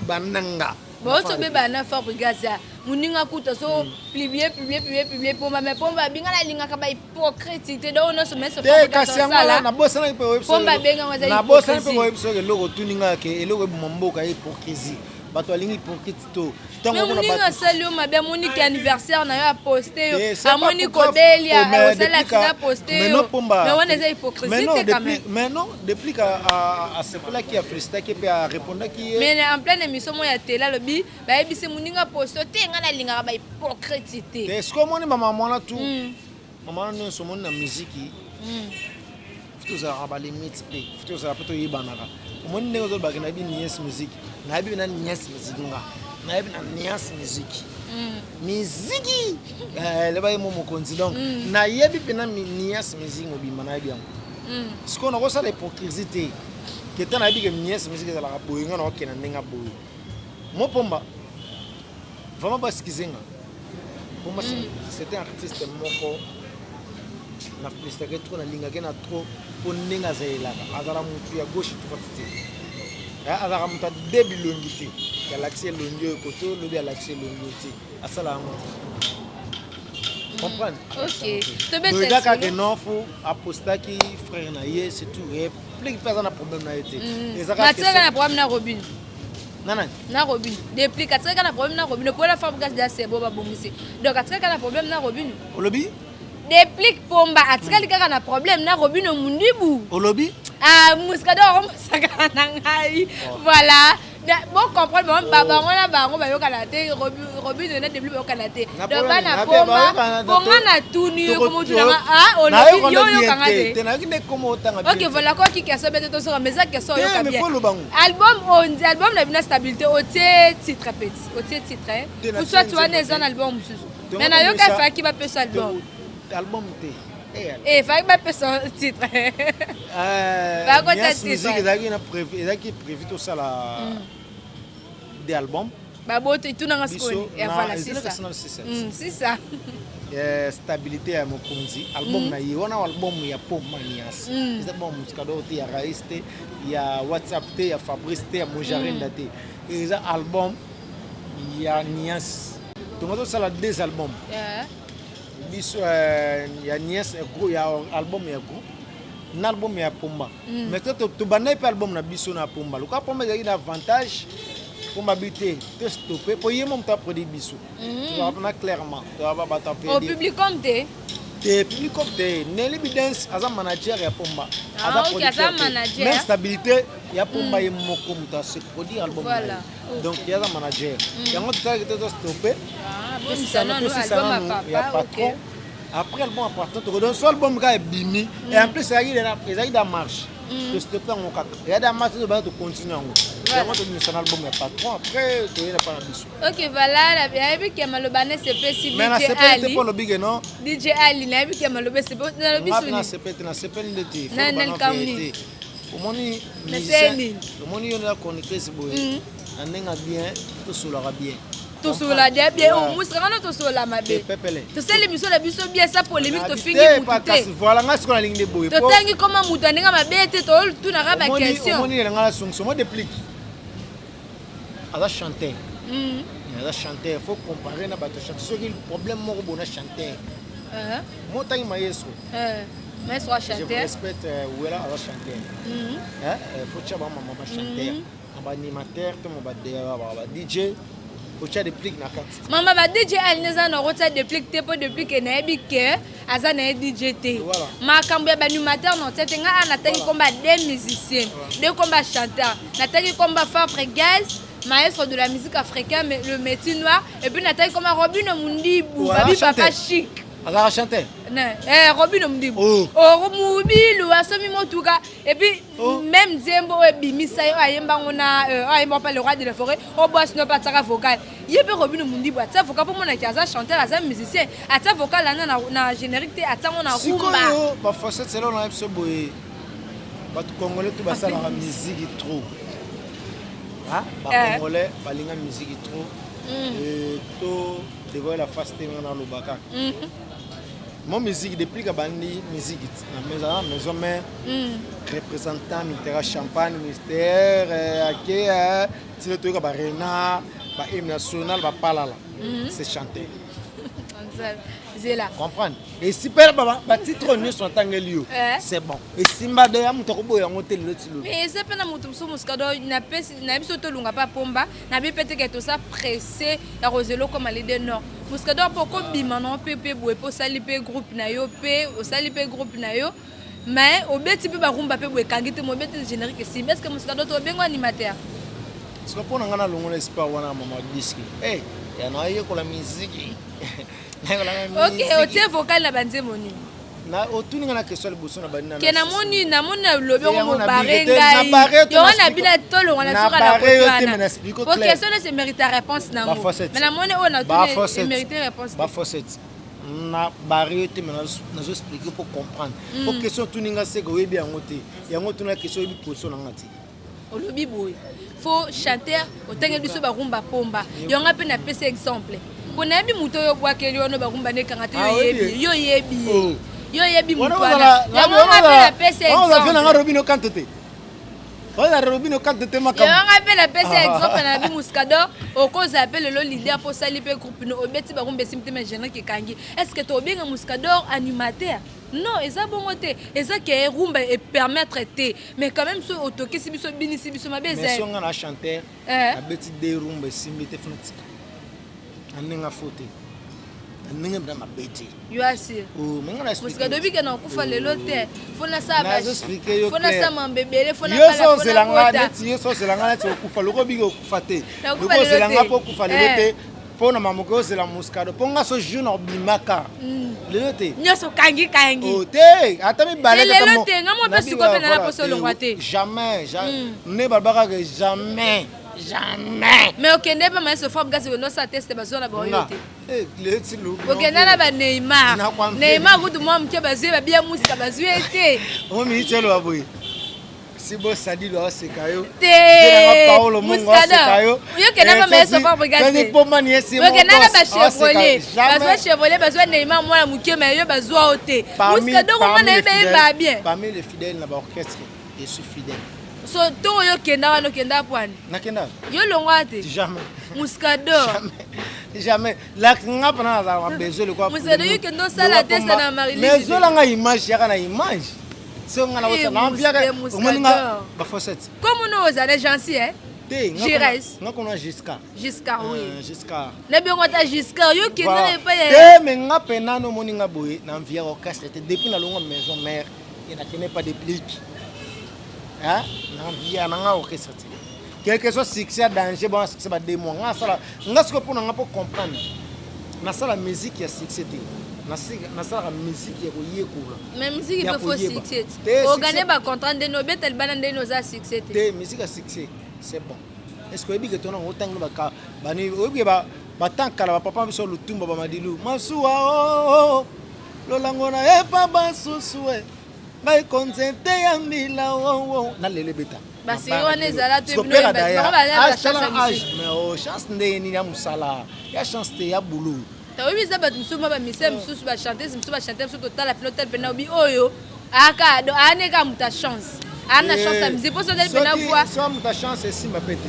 bananga. Bauti obeba na Fabrigas ya moninga kuta so publie, publie, publie, publie pomba, mais pomba abinga nalingaka bahypocrite te. Donc nyonso te, kasi yango wana nabosanaki mpe. Pomba abengango aza. Nabosani mpe koyebi soki eloko otuninga ke eloko eboma mboka ye hypocrisie. Bato balingi hypocrite to. Ntango moninga asali yo mabe, amoni ke anniversaire na yo, aposte yo, amoni kobelia osali accident, aposte yo, mais wana eza hypocrisie te quand même. Mais non, depuis asepelaki, afélicitaki mpe arépondaki ye. Mais en pleine émission mo ya télé, alobi bayebisi moninga poste te, ngai nalingaka bahypocrite te. Est ce que omoni bamama wana tu, mama wana nyonso omoni na miziki, faut tozalaka balimite mpe faut tozala mpe toyebanaka. Omoni ndenge ozolobaki, nayebi nies musique, nayebi na nies musique, nga nayebi na nias musique, miziki leba ye mo mokonzi. Donc nayebi mpena nias musique mobimba, nayebi yango. Sikoyo nakosala hypocrisie te ke ta nayebi ke nias musique ezalaka boye, nga nakokenda ndenge boye. Mo Pomba, vraiment basikize nga. Pomba, c'était un artiste moko na félicitaki trop, nalingaki na trop mpo ndenge azalelaka, azala motu ya gauche droite te, azalaka moto ade bilongi te, alakisi elongi oyo kote, olobi alakisi elongi oyo te, asala yango te, comprendre? Eza kaka non, faut apostaki frère na ye, c'est tout. Pleki mpe aza na problème na ye te. Atikaka na problème na Robin. Nanani? Na Robin Déplique, atikaka na problème na Robin mpo na Fabregas da sebo babongisi, donc atikaka na problème na Robin. Olobi? Déplique Pomba atikali kaka na problème na Robino Mundibu. Olobi? Ah, musika do akomosaka na ngai. Voilà, bocomprendre bango na bango bayokana te. Robino na Début bayokana te. Donc bana Pomba ponga na tuni yo komotunanga olobi yo oyokanga te. Nayoki nde komo otanga. Ok, voilà, koki question bete tosoka, mais eza question oyoka bien. Album ondi, album na bino Stabilité, otie titre petit, otie titre ou soit wana eza na album mosusu, mais nayoka efaki bapesa album. Album te. Efaki bapesa titre. Musique ezalaki prévu tosala de album. Baboto etunanga sikoyo, voilà, c'est ça, c'est ça. Stabilité ya mokonzi, album na ye wana, album ya Pomba Nias, eza bon Muscador te, ya Rais te, ya WhatsApp te, ya Fabrice te, ya Mojarenda te, eza album ya Nias. Tongo tosala deux albums biso, ya Nias, ya album ya groupe na album ya Pomba. Mais tobandaki mpe album na biso na Pomba. Lokola Pomba ezalaki na avantage, Pomba bi te to stoppe mpo ye mo moto aproduit biso. Tozalaka mpena clairement, tozalaka bato. Publicom te? Te, Publicom te. Nelly Bidens aza manager ya Pomba. Aza producteur. Mais Stabilité ya Pomba, ye moko moto ase produire album na ye, donc ye aza manager. Yango totalaki te, tostoppe, tosisa nanu ya patron, après album ya patron tokodon so album kaka ebimi. Et en plus ezalaki da marche, tostoppe yango kaka, eya da marche, tobanda tocontinue yango. Yango tobimisa na album ya patron, après toyela mpa na biso. Ok, voilà, nayebi ke maloba na esepesi. Mais nasepeli te mpo olobi ke non. DJ Ali, nayebi ke maloba esepe, nalobi. Soni nasepeli te, nasepeli nde te. Te. Omoni, omoni yo na chroniqueuse boye na ndenge ya bien, tosolaka bien. Tosolola dia bien, omusika ngana tosolola mabe. Pepele. Tosali émission na biso bien, sa polémique, tofingi mutu te. Voilà, nga sikoyo nalingi nde boye. Totangi koma mutu andenge mabe te, totunaka baquestion. Omoni elanga na songso mo, Déplique aza chanteur, aza chanteur, faut comparer na bato chanteur. Soki problème moko bona chanteur mo tangi maestro. Maestro chanteur. Je respecte Wela, aza chanteur. Faut tia bamama bachanteur na baanimateur to ba DJ, faut tia Déplique na kati. Mama, ba DJ alingi eza na kotia Déplique te mpo Déplique nayebi ke aza na ye DJ te. Makambo ya baanimateur na otia te. Ngai a natangi komba deux musiciens, deux komba chanteur. Natangi komba Fabregas, maestro de la musique africaine, le métier noir, et puis natangi komba Robino Mundibu, babi papa chic. Azalaka chanteur? Robino Mundibu, oh. Mobilu asomi motuka, et puis même nzembo oyo ebimisa ye, oyo ayembango na oyo ayembango mpa le roi de la forêt, oyo bwasi no mpe atiaka vocal ye mpe. Robino Mundibu atia vocal mpo monaki aza chanteur, aza musicien, atia vocal wana na générique te, atiango na rumba. Sikoyo bafacette selo na biso boye, bato congolais to basalaka musique trop, bacongolais balinga musique trop. To dévoile la face te, nga naloba kaka mo musique depuis ka bandi musique na maison, maison mère, représentant Mitera Champagne, mystère ake tina toyoka barena, bahymne national, bapalala, c'est chanté. Zela. Comprendre? Esi mpe batitre oyo nyonso natangeli yo, c'est bon, esimba de ya moto akoboya yango te lelo ti lobi. Mais eza mpe na moto mosusu, Moscador, napesi nayebi so tolunga mpe pomba nayebi mpe teke toza pressé ya kozela okoma leader. Non, Moscador, mpo okobima nango mpe boye, mpe osali mpe groupe na yo, mpe osali mpe groupe na yo, mais obeti mpe barumba mpe boye ekangi te, mobeti générique esimbi. Est ce que Moscador to obengo animateur? Parce que mpo na ngai, nalongola espoir wana ya mama diske ya nayekola miziki. Ok, otie vocal na banzembo nini? Otuni nga na question ya liboso na bandi. Ke namoni nalobi yango mobare ngai yango na bina tolongwa na suka na kote wana, po question nyonso emérite réponse nango, mais namoni oyo natuni emérite réponse. Bafossette na bare yo te, mais nazo expliquer mpo comprendre, po question otuni nga seke oyebi yango te. Yango otuna question, oyebi position na nga te. Olobi boye, faux chanteur, otangeli biso barumba pomba yango mpe napesi exemple mpo nayebi moto oyo obwakeli wana barumba nekanga te. Yo yebi, yo yebi ye, yo yebi moto wana. Yango nga mpe napesi exemple. Nanga Robino kante te, oza Robino kante te makambo. Yango nga mpe napesi exemple na bi Muscador, okozala mpe lelo leader mpo osali mpe groupe no, obeti barumba esimbi te, mais générique ekangi. Est ce que tobenga Muscador animateur? Non, eza bongo te. Eza ke rumba epermettre te, mais quand même so otokisi biso, obinisi biso mabe eza. Mais so nga na chanteur, nabeti de rumba esimbi te, funa tika na ndenge afo te, na ndenge mpenza mabe te. Yo asir mosika tobike na okufa lelo te, fo nasala mambo ebele, fo yo so ozelanga neti, yo so ozelanga neti okufa loko obiki okufa te, loko ozelanga mpo okufa lelo te, mpo na mamoke ozela Moscado, mpo nga so jour na obimaka lelo te. Nyonso kangi kangi. Te, ata mibale. Lelo te, nga mo mpe sikoyo mpe nana mposa olongwa te. Jamais nde balobaka ke jamais jamais. Mais okende mpe maestro Fabregas, okende osala test, bazwa na baoyo te. Okenda na baneymar, Neymar kutu mwa moke bazwi, babia musika bazwi ye te. Ominiti eloba boye, si bosadilo aoseka yo. Te, Paolo Mongo aseka yo. Yokenda pa maestro Fabregas, okenda na bachevrolet, bazwa Chevrolet, bazwa Neymar mwana moke, mais yo bazwa o te. Musika doko nga na ye beyeba bien. Parmi les fidèles na baorchestre, je suis fidèle. So ntongo oyo okenda wana, okenda pwani? Nakenda. Yo longwa te. Jamais. Muscador. Jamais, jamais. Nga mpena nazalaka besoin lokwa. Muscador, yo kende osala test na Marilise. Mais ozolanga image, yaka na image so nga na omoninga bafossette. Comme no ozala gentil, eh? Te. Gires. Nga kona Giscard. Giscard, oui. Giscard. Na biongo ata Giscard, yo kende na epai. Te, mais nga mpena nomoni nga boye na envier orchestre te. Depuis nalongwa maison mère e, nakende pas Déplique na envier nanga orchestre te, quelque soit succès ya danger. Bon, succès ba 2 mois, nga asala nga sikoyo mpo na nga mpo comprendre, nasala musique ya succès te, nasalaka musique ya koyekola. Mais musique mpe faut succès te, ogane bacontrat ndeni obeta libanda ndeni oza succès te. Te, musique ya succès, c'est bon. Est ce que oyebi ke tona otangi bani, oyebi ke batankala bapapa biso Lutumba, bamadilu masuwa o lolango na epa basusu e ngai konzete ya mbila oo na lelo ebeta. Baseri wana ezala te. Mais chance ndenge nini ya mosala ya chance te ya bulu. Toyebi eza bato mosusu ma bamisele mosusu, bachanteuse mosusu, bachanteur mosusu, totala pene, otala pene, obi oyo aka aane kaka moto ya chance, aa na chance ya musique, mpo so otali pena voix. So moto ya chance esimba mpe te,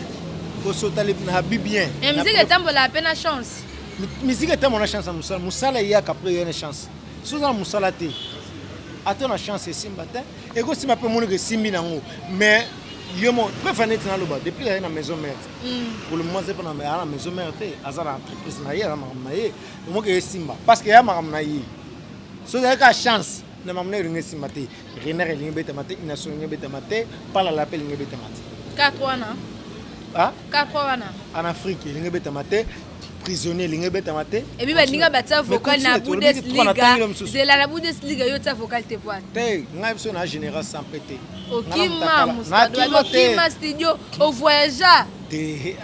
kosotali na bi bien. Mais musique etambolaka mpe na chance. Musique etambola na chance ya mosala. Mosala eyaka, après eya na chance. So oza na mosala te, ata na chance esimba te, ekosimba mpe omonaka esimbi nango. Mais yo mo préfère neti naloba depuis aye na maison mère, pour le moment aza mpe na maison mère te, aza na entreprise na ye, aza makambo na ye, omoki esimba parce que eya makambo na ye. So ezali kaka chance na makambo na ye, elingi esimba te. Renard elingi ebetama te, Ination elingi ebetama te, Palala mpe elingi ebetama te. 4 wana. 4 wana. En Afrique elingi ebetama te, Prisonnier elingi ebetama te. Ebi baninga batia vocal na Bundesliga, zela na Bundesliga, yo tia vocal te poane. Te, ngai biso na général sampe te. Okima okima studio, ovoyagea. Te.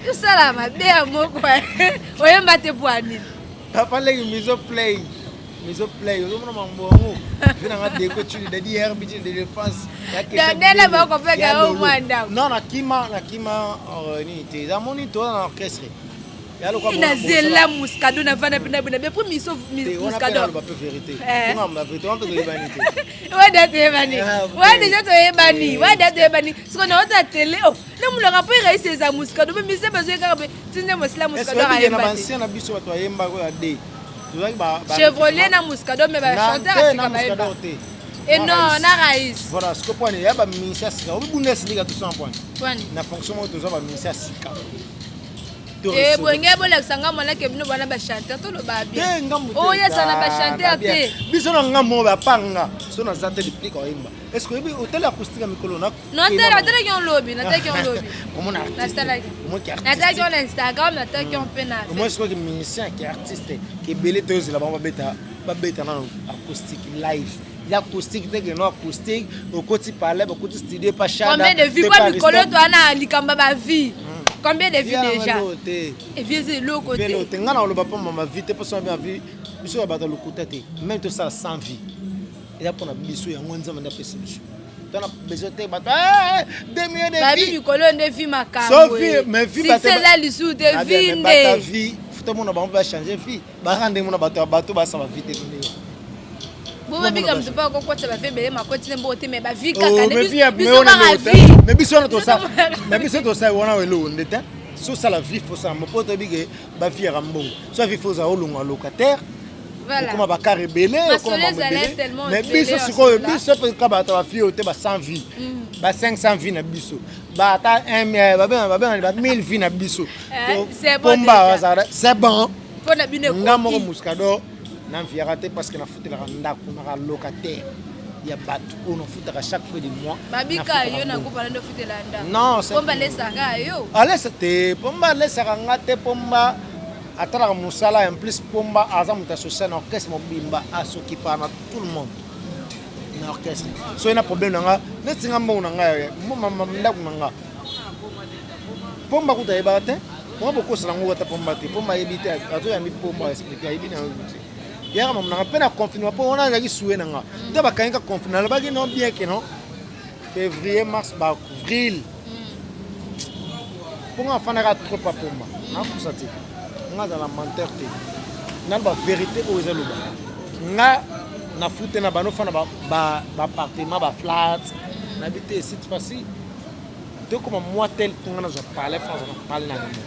Tosala mabe ya moko, oyemba te poa nini? Papa leki, miso play, miso play, ozomona mambo yango vi nanga deko tuli dadi herbi tuli de défense. Dela bakopeka yo mwa ndako. Non, nakima, nakima nini te, namoni toza na orchestre. Nazela Muscado, navanda mpe nabona be miso Muscado. Wada toyebani, wa déjà toyebani, wada toyebani. Siko naota tele o namonaka mpo eraisi eza Muscado, mpe mise bazwi kaka mpe tinde mosila Muscado. Ayemba na biso bato bayembaka oyo ade. Tozalaki ba Chevrolet na Muscador, mais ba chanteur ya sika bayemba. Et non, na Raïs. Voilà, sikoyo pwani ya ba musicien ya sika. Obi Bundesliga tosala pwani. Pwani. Na fonction moko tozwa ba musicien ya sika. Eh, boyenge bolakisa nga mwana ke bino bana bachanteur toloba bien oyo eza na bachanteur te biso na nga moko bapanga so naza te liplika oyemba est ce que oyebi hotel acoustique ya mikolo na natalaki yo lobi natalaki yo lobi natalaki natalaki yo na Instagram, natalaki yo mpe na omoi. Sikoyo ke musicien, ke artiste, ke ebele toyozela bango babeta, babeta nano acoustique live ya acoustique te, ke no acoustique okoti palais, bakoti studio pa. Combien de vues? Po mikolo to wana likambo ba vues, combien de vues déjà? Vues eza eloko te. Te, ngai na koloba mpo mama vues te, mpo so ba vues biso ya bato ya lokuta te. Même tosala 100 vues, eza mpona biso yango. Nzambe nde apesi biso, tona besoin te bato 2 millions de vues. Mikolo nde vues makambo eza lisusu te, vues nde. Vues tomona bango mpe bachange vie, baka ndenge mona bato ya bato basala vues te ndenge. Bobabika moto mpo akokotisa bavues ebele, makoti ne mbongo te, mais bavues kaka biso kaka vues. Mais biso wana tosala, mais biso tosala wana eloko nde te. So osala vie, faut osala mpo toyebi ke bavues yaka mbongo. So vie, faut ozala olongwa locataire, okoma bacar ebele, okoma mambo ebele. Mais biso sikoyo, biso mpe ka bato bavues oyo te, ba 100 vues, ba 500 vues na biso, ba ata babengani ba 1000 vues na biso, pomba azala, c'est bon. Nga moko Muscador naviaka te parce que nafutelaka ndako naka locataire ya bato oyo nafutaka chaque fin du mois. Babika yo na groupe wana ofutela ndako? Non. Pomba alesaka yo? Alesa te, pomba alesaka nga te. Pomba atalaka mosala. En plus pomba aza moto ya social na orchestre mobimba, asokipaka na tout le monde na orchestre. Soki na problème na nga, neti nga mbongo na ngai, ndako na nga, pomba kuta ayebaka te. Mwa bokosala yango ata pomba te, pomba ayebi te. Azoyambi pomba explique, ayebi na yo te. Yaka mama nanga mpe na confinement, mpo wana azalaki suye na nga nde bakangi ka confinement. Nalobaki non, bien ke non, février, mars, baavril, mpo nga afandaka trop pa pomba. Nakusa te, nga azala menteur te, naloba vérité oyo eza loba. Nga nafute na bano fana baappartement, baflat nayebi te. Cette fois-ci tokoma mwa tel mpo nga nazwa palais, fo nazwa na palais na yango.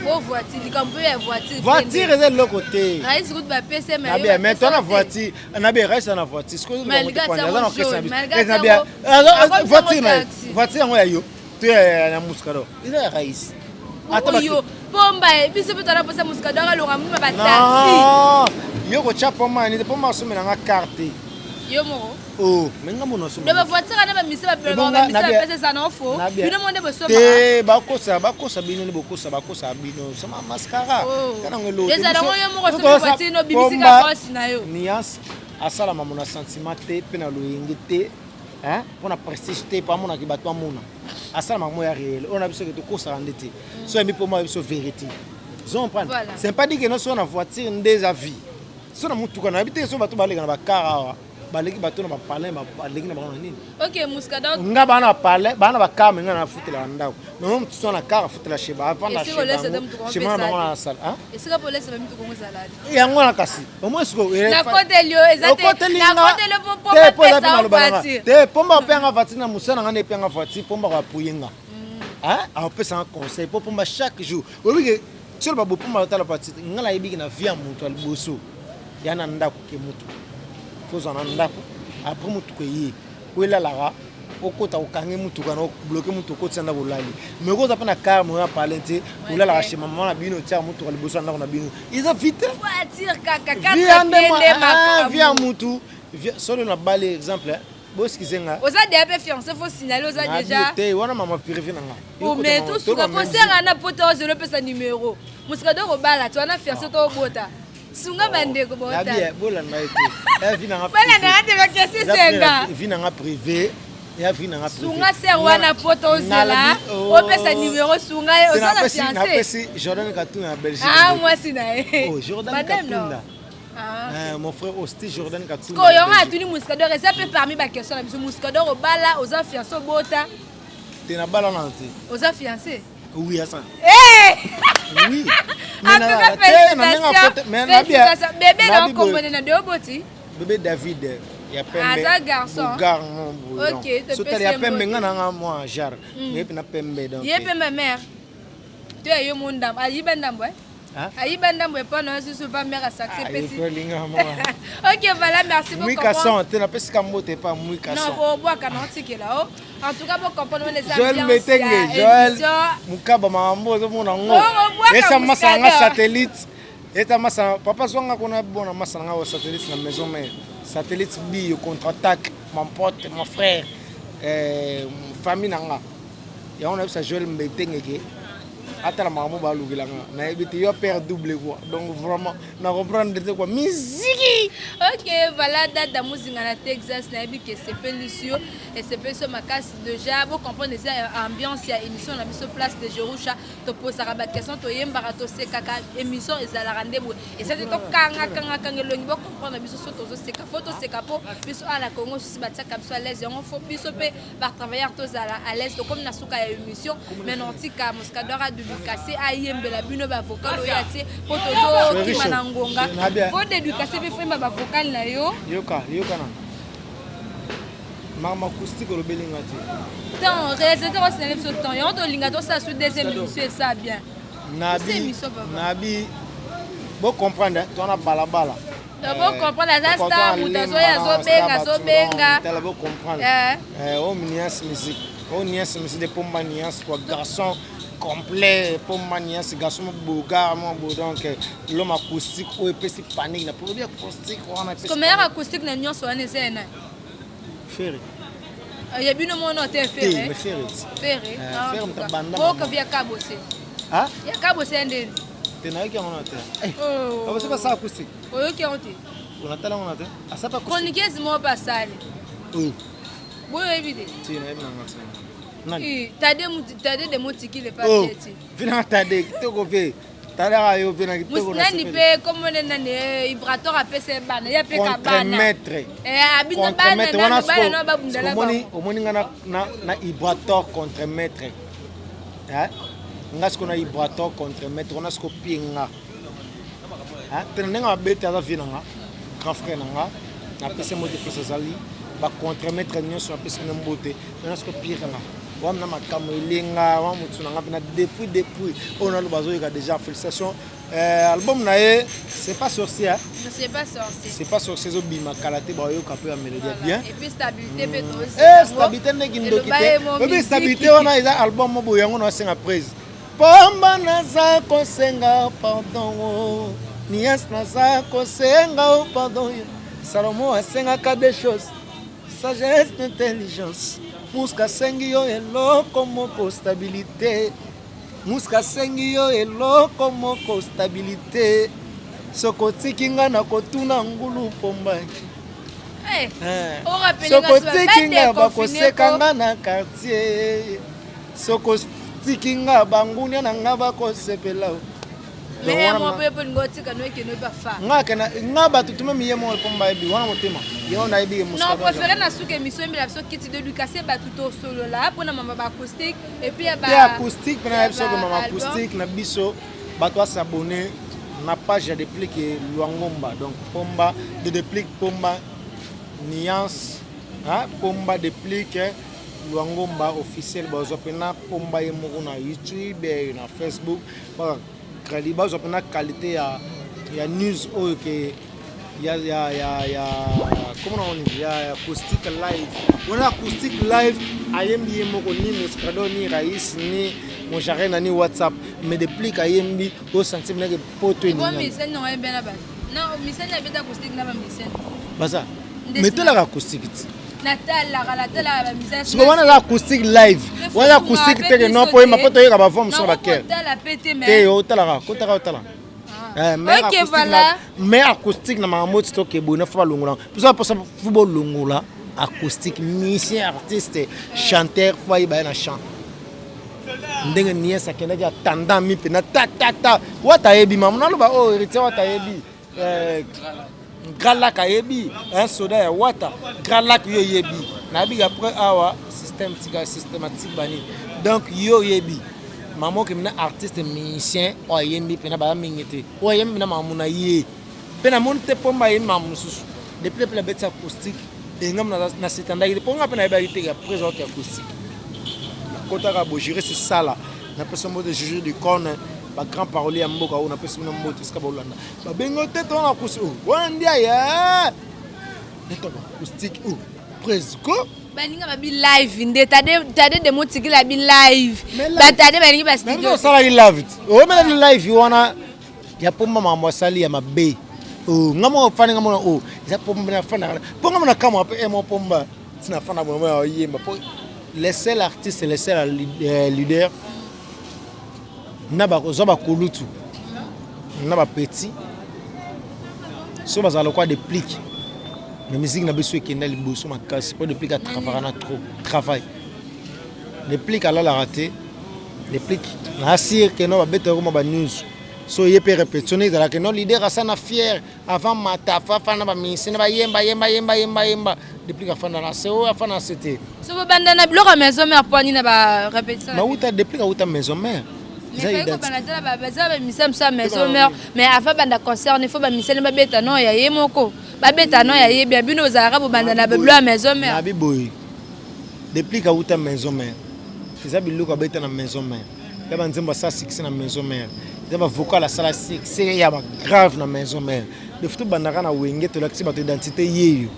Po voiture, likambo ya voiture. Voiture eza eloko te. Raisi kutu bapese. Mais to na voiture nabe, raisi na voiture voiture na voiture yango ya yo to ya Muscador, eza ya raisi. Oyo pomba biso mpe tala mposa Muscador alonga muma bataxi. Yo kotya pomba nini? Pomba asomelanga carte. Yo moko. Oh, mais nga mona. Do bavoiture wana, bamise bapesa eza na ofo, bino mo nde bosomba. Te, bakosa, bakosa bino nde bokosa, bakosa bino sama mascara. Ezala yo moko soki voiture no bimisika poche na yo. Nuance asalama mona sentiment te mpe na loyenge te, mpona prestige te, mpo amonaki bato bamona asalama mo ya réel oyo na biso ke tokosaka nde te. So yambi mpo mwa biso vérité, zo comprendre. C'est pas dit que no so na voiture nde eza vie. So na motuka nayebi te, so bato baleka na bacar awa, baleki bato na bapalin, baleki na bango na nini? Ok, Muscador. Nga bana bapalin, bana bacar, me nga nafutelaka ndako. Mais motusu na car afutela sheba, avanda shema na bango na sala. Esika polese bamituka ngo ezala. Yango wana kasi omoi sikoyo. Nakoteli yo eza te, nakoteli po pomba voiture te. Pomba apenga voiture na mosala na nga nde epenga voiture. Pomba koapuye nga, apesanga conseil po pomba chaque jour oyebi ke solo babo pomba otala voiture. Nga nayebiki na vie ya moto ya liboso ya na ndako ke motuka fozwa na ndako, après motuka eye po elalaka. Okota, okangi mutuka na obloke mutu, okotisa ndako, olali. Mais okoza mpe na car moyo ya palin te, olalaka chez mama na bino, otiaka mutuka liboso ya ndako na bino, eza vite. Vie ya mutu solo na bali exemple, boexcuse nga. Oza déjà mpe fiancé, faut signaler oza déjà. Te, wana mama privé na nga. Mais tosuka po senga na poto ozela opesa numéro. Mosika do kobala to wana fiancé to obota, sunga bandeko. Bolanda ye te. Bolandaka te, bakesi senga. Vie nanga privé, ya vie nanga. Sunga ser wana po tozela opesa numéro, sunga ye, oza na fiancé. Napesi Jordan Katunda na Belgique. Ah, mwasi na ye. Oh, Jordan Katunda. Ah, mon frère Osti Jordan Katunda. Sikoyo yango atuni Muscador, eza mpe parmi baquestion na biso. Muscador, obala, oza fiancé, obota? Te, na bala nano te. Oza fiancé? Oui, asa. Oui. En tout cas, félicitations. Bébé na okombone na de oboti? Bébé David ya pembe. Aza garçon. Bogar mo. Ok. Sotali ya pembe, nga na nga mwa genre ye mpe na pembe donc. Ye mpe ma mère to ya yo mo ndambo ayiba ndambo. Ayiba ndambo epa na yo susu pa mère asaxe pesi. Ok, voilà, merci beaucoup. Mwika son te napesi ka mbote epa Mwika son. Non, obwaka na otikela o. En tout cas, bo comprendre les ambiances. Joël Metenge, Joël Mukaba makambo ozomona ngo. Esa masa nga satellite. Eta masa papa zwanga kuna bona masa nga wa satellite na maison mère. Satellite B contre-attaque mon pote, mon frère. Famille na nga. Yango nayebisa Joël Mbetenge ke atala makambo balukela nga nayebi te yo père double quoi, donc vraiment na comprendre te quoi, miziki. Ok, voilà, Dada Muzinga na Texas, nayebi ke esepelisi yo, esepelisi yo makasi. Déjà bocomprendre eza ambiance ya émission na biso Place de Jerusha. Topozaka baquestion, toyembaka, tosekaka. Émission ezalaka nde boye, eza te tokangakangakanga elongi. Bocomprendre biso so tozoseka, faut toseka mpo biso awa na Congo susi batiaka biso à l'aise. Yango faut biso mpe batravailleur tozala à l'aise. Tokomi na suka ya émission, mais notika Moscador adédicace, ayembela bino bavocal oyo atie mpo tozokima na ngonga. Faut dédicace mpe foyemba bavocal na yo. Yoka, yoka na makambo acoustique olobeli nga te. Temps réalisateur osinale biso temps, yango tolinga tosala su deuxième émission, esa bien. Nabi nabi, bocomprendre, tona balabala. Bocomprendre, aza star, moto azoya azobenga, azobenga. Tala, bocomprendre o niance musique, o niance musique de Pomba Niance quoi, garçon complet Pomba Niance, garçon mo beau, mo beau. Donc l'homme acoustique oyo epesi panique na produit acoustique wana. Epesi meilleur acoustique na nyonso wana eza ye nani? Ferre. Ya bino mona te, Ferre. Ferre. Ferre boka ya Kabose. Ya Kabose ya ndeni. Te, nayoki yango na te. Kabose basala acoustique? Oyoki yango te? Onatala yango na te, asapa. Chroniqueuse moko mpe asali boyo, oyebi te? Ti, nayebi nanga te. Tade, Tade de Motikile pa ti. Vina Tade kitoko mpe talaka yo mpe na kitoko. Nani mpe komone nani, Ibrator apesa ye bana, ye mpe ka bana. Maître. Abino bana nanu, bana nano babundala. Omoni nga na Ibrator contre maître, nga siko na Ibrator contre maître wana, siko pie nga tena ndenge abeti. Aza vie na nga, grand frère na nga, napesi mbote place azali. Bacontremaître nyonso napesi bino mbote. Wana siko pire nga wana na makambo elenga wa motu na nga mpena depuis oyo naloba azoyoka déjà. Félicitation, album na ye C'est pas sorcier. C'est pas sorcier. C'est pas sorcier ezobima kala te, bayoka mpe ya mélodie ya bien. Et puis stabilité mpe. Stabilité ndenge ndoki te. Oyebi stabilité wana eza album mo boye, yango na asenga prise. Pomba naza kosenga pardon, o nias naza kosenga o pardon. Salomo asengaka des choses, sagesse, intelligence. Muska asengi yo eloko moko, stabilité. Muska asengi yo eloko moko, stabilité. Soki otiki nga na kotuna ngulu, Pomba, soki otiki nga bakoseka nga na quartier, soki otiki nga bangunia na nga bakosepela. Nga bato tumemi ye moko Pomba yebi wana motema ye wana nayebi. Non, préféré na suka émission oyembela biso kiti dédicace bato, tosolola mpona mama baacoustique et puis ya acoustique mpe nayebi soki mama acoustique na biso. Bato asabone na page ya Deplick Lwangomba, donc Pomba de Deplick, Pomba Nuance, Pomba Deplick Lwangomba officiel. Bazwa mpena Pomba ye moko na YouTube, na Facebook, bazwa mpena qualité ya news oyo ke ya comment on dit, ya acoustique live wana. Acoustique live ayembi ye moko, ni Moscador, ni Raïs, ni Mojarena, ni WhatsApp, mais Deplick ayembi osentir ndenge poto. Baza mais tolaka acoustique ti. Natalaka, natalaka bamisala. Siko wana eza acoustique live, wana acoustique teke non po oyemba mpo toyeka bavoix mosusu na bakere te. Otalaka, kotaka, otala. Ok, voilà. Mais acoustique na makambo ti toke boye na faut balongola biso mposa, faut bolongola acoustique. Musicien, artiste, chanteur, faut ayeba ye na chant ndenge niese akendaki atandami mpena tatata. Wata ayebi mama naloba oyo héritier Wata ayebi Grand Lac, ayebi un soda ya Wata Grand Lac. Yo oyebi, nayebi après awa système tika systématique banini. Donc yo oyebi mama oke mina artiste musicien oyo ayembi mpena baza mingi te oyo ayembi mpena makambo na ye mpe namoni te. Pomba ayembi makambo mosusu depuis mpe nabeti acoustique engam nasetandaki te mpo nga mpe nayebaki te après aoki acoustique. Nakotaka bojuriste sala, napesa mbote juge du corne. Bagrand parolier ya mboka oyo, napesi bino mbote esika bolanda. Babengi te, to na kusi oyo wana ndi aye netoka acoustique oyo presque. Baninga babi live nde tade de motikila bi live, batade balingi bastudio. Osalaki live ti omelani live wana ya Pomba, makambo asali ya mabe. Nga moko fani, nga mona o eza Pomba na fanda mpo nga mona kamwa mpe mo Pomba ntina fanda boye ya oyemba, mpo les seuls artistes, les seuls leaders na bakozwa bakulutu na bapetits so bazala lokwa Deplick na musique na biso ekenda liboso makasi, mpo Deplick atravaka na trop travail. Deplick alalaka te. Deplick na asire keno babetaka koma banews so ye mpe répétition ezalaka no leader asa na fier avant mata afafa na baministre na bayemba yemba yemba yemba yemba. Deplick afanda na se oyo afanda na se te. So bobanda na biloko ya Maison Mère mpo nini na barépétition? Mauta Deplick auta Maison Mère. Baza bamisa mosu ya Maison Mère, mais avant banda concert il faut bamisele babeta no ya ye moko, babeta no ya ye bien. Bino ozalaka bobanda na babilo ya Maison Mère. Nabi boye, Deplick auta Maison Mère, eza biloko abeta na Maison Mère ya banzembo asala succès na Maison Mère, eza bavocal asala succès ya bagrave na Maison Mère. Defu tobandaka na Wenge, tolakisi bato identité yeyo,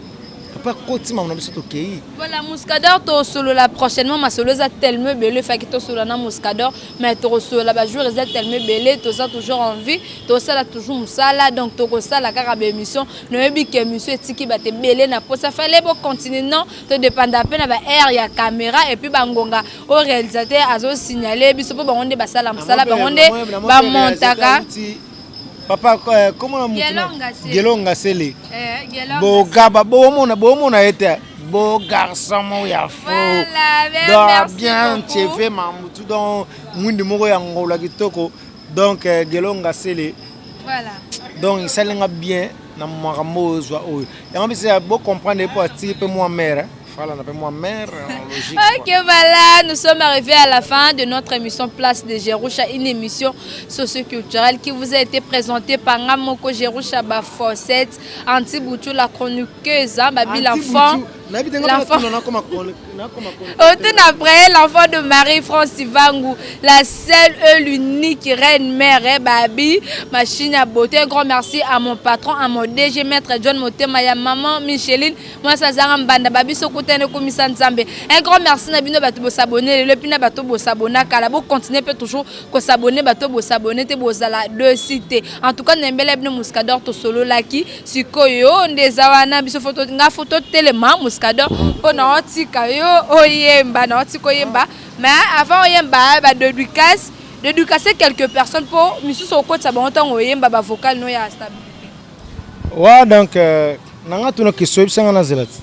après akoti mama na biso tokei. Voilà, Muscador, tosolola prochainement. Masolo eza tellement ebele, efaki tosolola na Muscador, mais tokosolola bajour eza tellement ebele. Toza toujours en vie, tosala toujours mosala, donc tokosala kaka baémission. Noyebi ke émission etiki bato ebele na posa, fale bocontinue. Non, todépenda mpe na baheure ya caméra et puis bangonga oyo réalisateur azosignale biso, mpo bango nde basala mosala, bango nde bamontaka. Papa, comment Gelo Ngasele bogaba bomona bomona ye te, beau garçon moko ya fo donc bien chefe mamutu, donc mwindi moko ya ngola kitoko, donc Gelo Ngasele. Donc esalinga bien na makambo oyo ozwa oyo yango biso bocomprendre mpo atiki mpe mwa mare falana mpe mwa mare logique. Ok, voilà, nous sommes arrivés à la fin de notre émission Place de Jerusha, une émission socioculturelle qui vous a été présentée par Ngamoko Jerusha Bafosset, Anti Boutou, la chroniqueuse, hein, Babi l'enfant. L'enfant. Autant après, l'enfant de Marie-France Ivangu, la seule et l'unique reine mère, eh, Babi, machine à beauté. Un grand merci à mon patron, à mon DG, Maître John Motema, ya maman Micheline, moi ça zanga mbanda, Babi Sokotene Komisa Nzambe. Un grand merci na bino bato bosabonner, le pina bato bosabona kala, bo continuer peut toujours ko s'abonner, bato bosabonner te bozala deux cités. En tout cas, nembele bino Muscador to solo laki, sikoyo nde eza wana biso photo nga photo telema Muscador mpo na otika yo oyemba, na otika oyemba, mais avant oyemba ba dédicace, dédicacer quelques personnes mpo misusu okotisa bango ntango oyemba bavocal no ya stabilité. Wa donc nanga tuna question, oyebisanga nazela ti.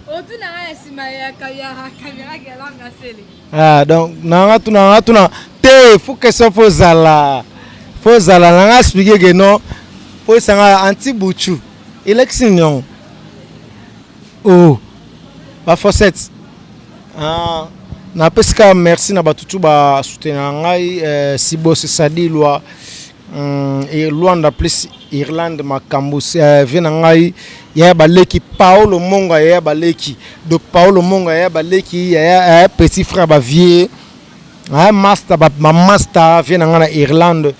Otunanga ya nsima ya caméra gelanga sele. Ah, donc nanga tuna te, faut question, faut zala nanga expliquer que non, po esanga anti buchu elakisi nini yango oh bafossette. Ah, napesi kaka merci na bato tu basoutenir ngai, Sibose Sadilwa, Luanda plus Irlande, makambo vie na ngai yaya baleki Paolo Monga, yaya baleki de Paolo Monga, yaya baleki, yaya petit frère bavie master, bamaster vie na ngai na Irlande,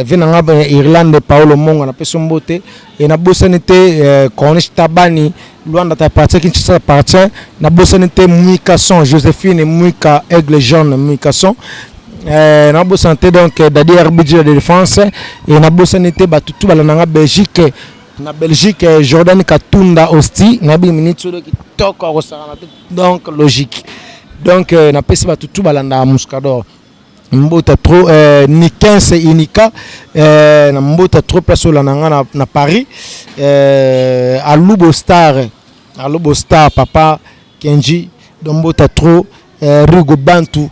vie na ngai na Irlande Paolo Monga, napesi mbote e nabosani te Corniche Tabani, Luanda t'appartient, Kinshasa t'appartient. Nabosani te Mwika Son Joséphine Mwika, Aigle Jaune Mwika Son, nabosani te donc Dadi RBG de défense e nabosani te bato tu balandanga Belgique, na Belgique Jordan Katunda Osti, nayebi minute oyo kitoko akosakana te, donc logique. Donc napesi bato tu balandaka Muscador mbota trop, Nikense Inika, na mbota trop place olanda nga na Paris, Alubo Star, Alubo Star, papa Kenji, donc mbota trop, Rigo Bantu,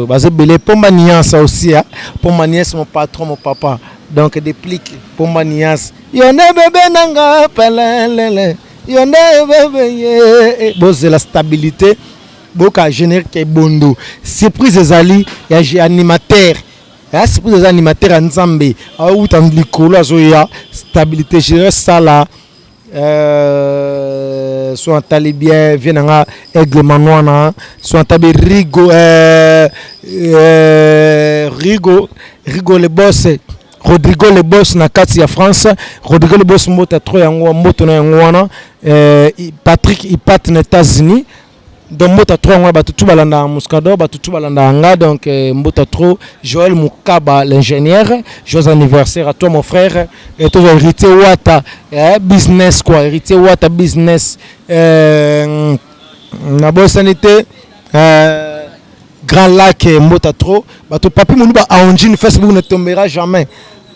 baza ebele. Pomba Niance aussi, hein? Pomba Niance, mon patron, mon papa, donc Déplique Pomba Niance, yo nde bebe nanga pelelele, yo nde bebe ye bozela stabilité, boka générique ebondo, surprise ezali ya animateur ya surprise, eza animateur ya Nzambe awuta likolo azoya stabilité générale sala. So natali bien, vie na nga Aigle Manwana, so natabi Rigo, Rigo, Rigo le boss, Rodrigo le boss na kati ya France. Rodrigo le boss, mbote trop yango, mboto na yango wana. Patrick Ipat na États-Unis. Donc mbote trop yango, bato tu balandaka Muscador, bato tu balandaka nga. Donc mbote trop. Joël Mukaba l'ingénieur, joyeux anniversaire à toi, mon frère. Et toi, Héritier Wata, business quoi, Héritier Wata business. Nabosani te, Grand Lac, mbote trop. Bato Papi Moluba aongine Facebook ne tombera jamais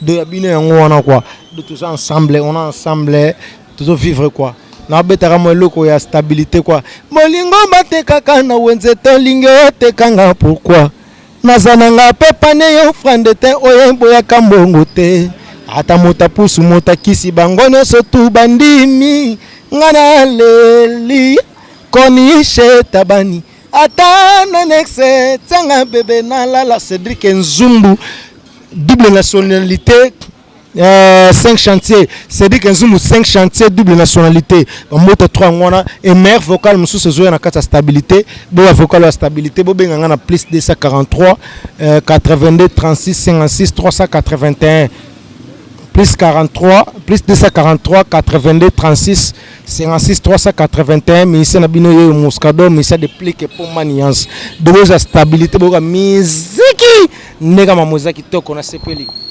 de ya bino yango wana quoi. De tous ensemble, on est ensemble, tozo vivre quoi. Nabetaka mo eloko ya stabilité quoi. Bolingo batekaka na wenze, tolingi otekanga pourquoi? Naza nanga mpe pane yo frande te, oyo eboyaka mbongo te. Ata moto apusu, moto akisi, bango nyonso tu bandimi nga naleli konishe tabani ata na nexe tianga bebe nalala. Cédrik Nzumbu, double nationalité, 5 chantiers. Cédrik Nzumbu, 5 chantiers, double nationalité. Bambote 3 yango wana. E meilleur vocal mosusu ezoya na kati ya stabilité. Boya vocal ya stabilité, bobenga nga na plus 243 82 36 56 381, plus 43, plus 243 82 36 56 381. Ministère na bino yeyo Moscado, ministère de Plike mpo maniance de boza stabilité. Boyoka miziki ndenge mamo eza kitoko, nasepeli.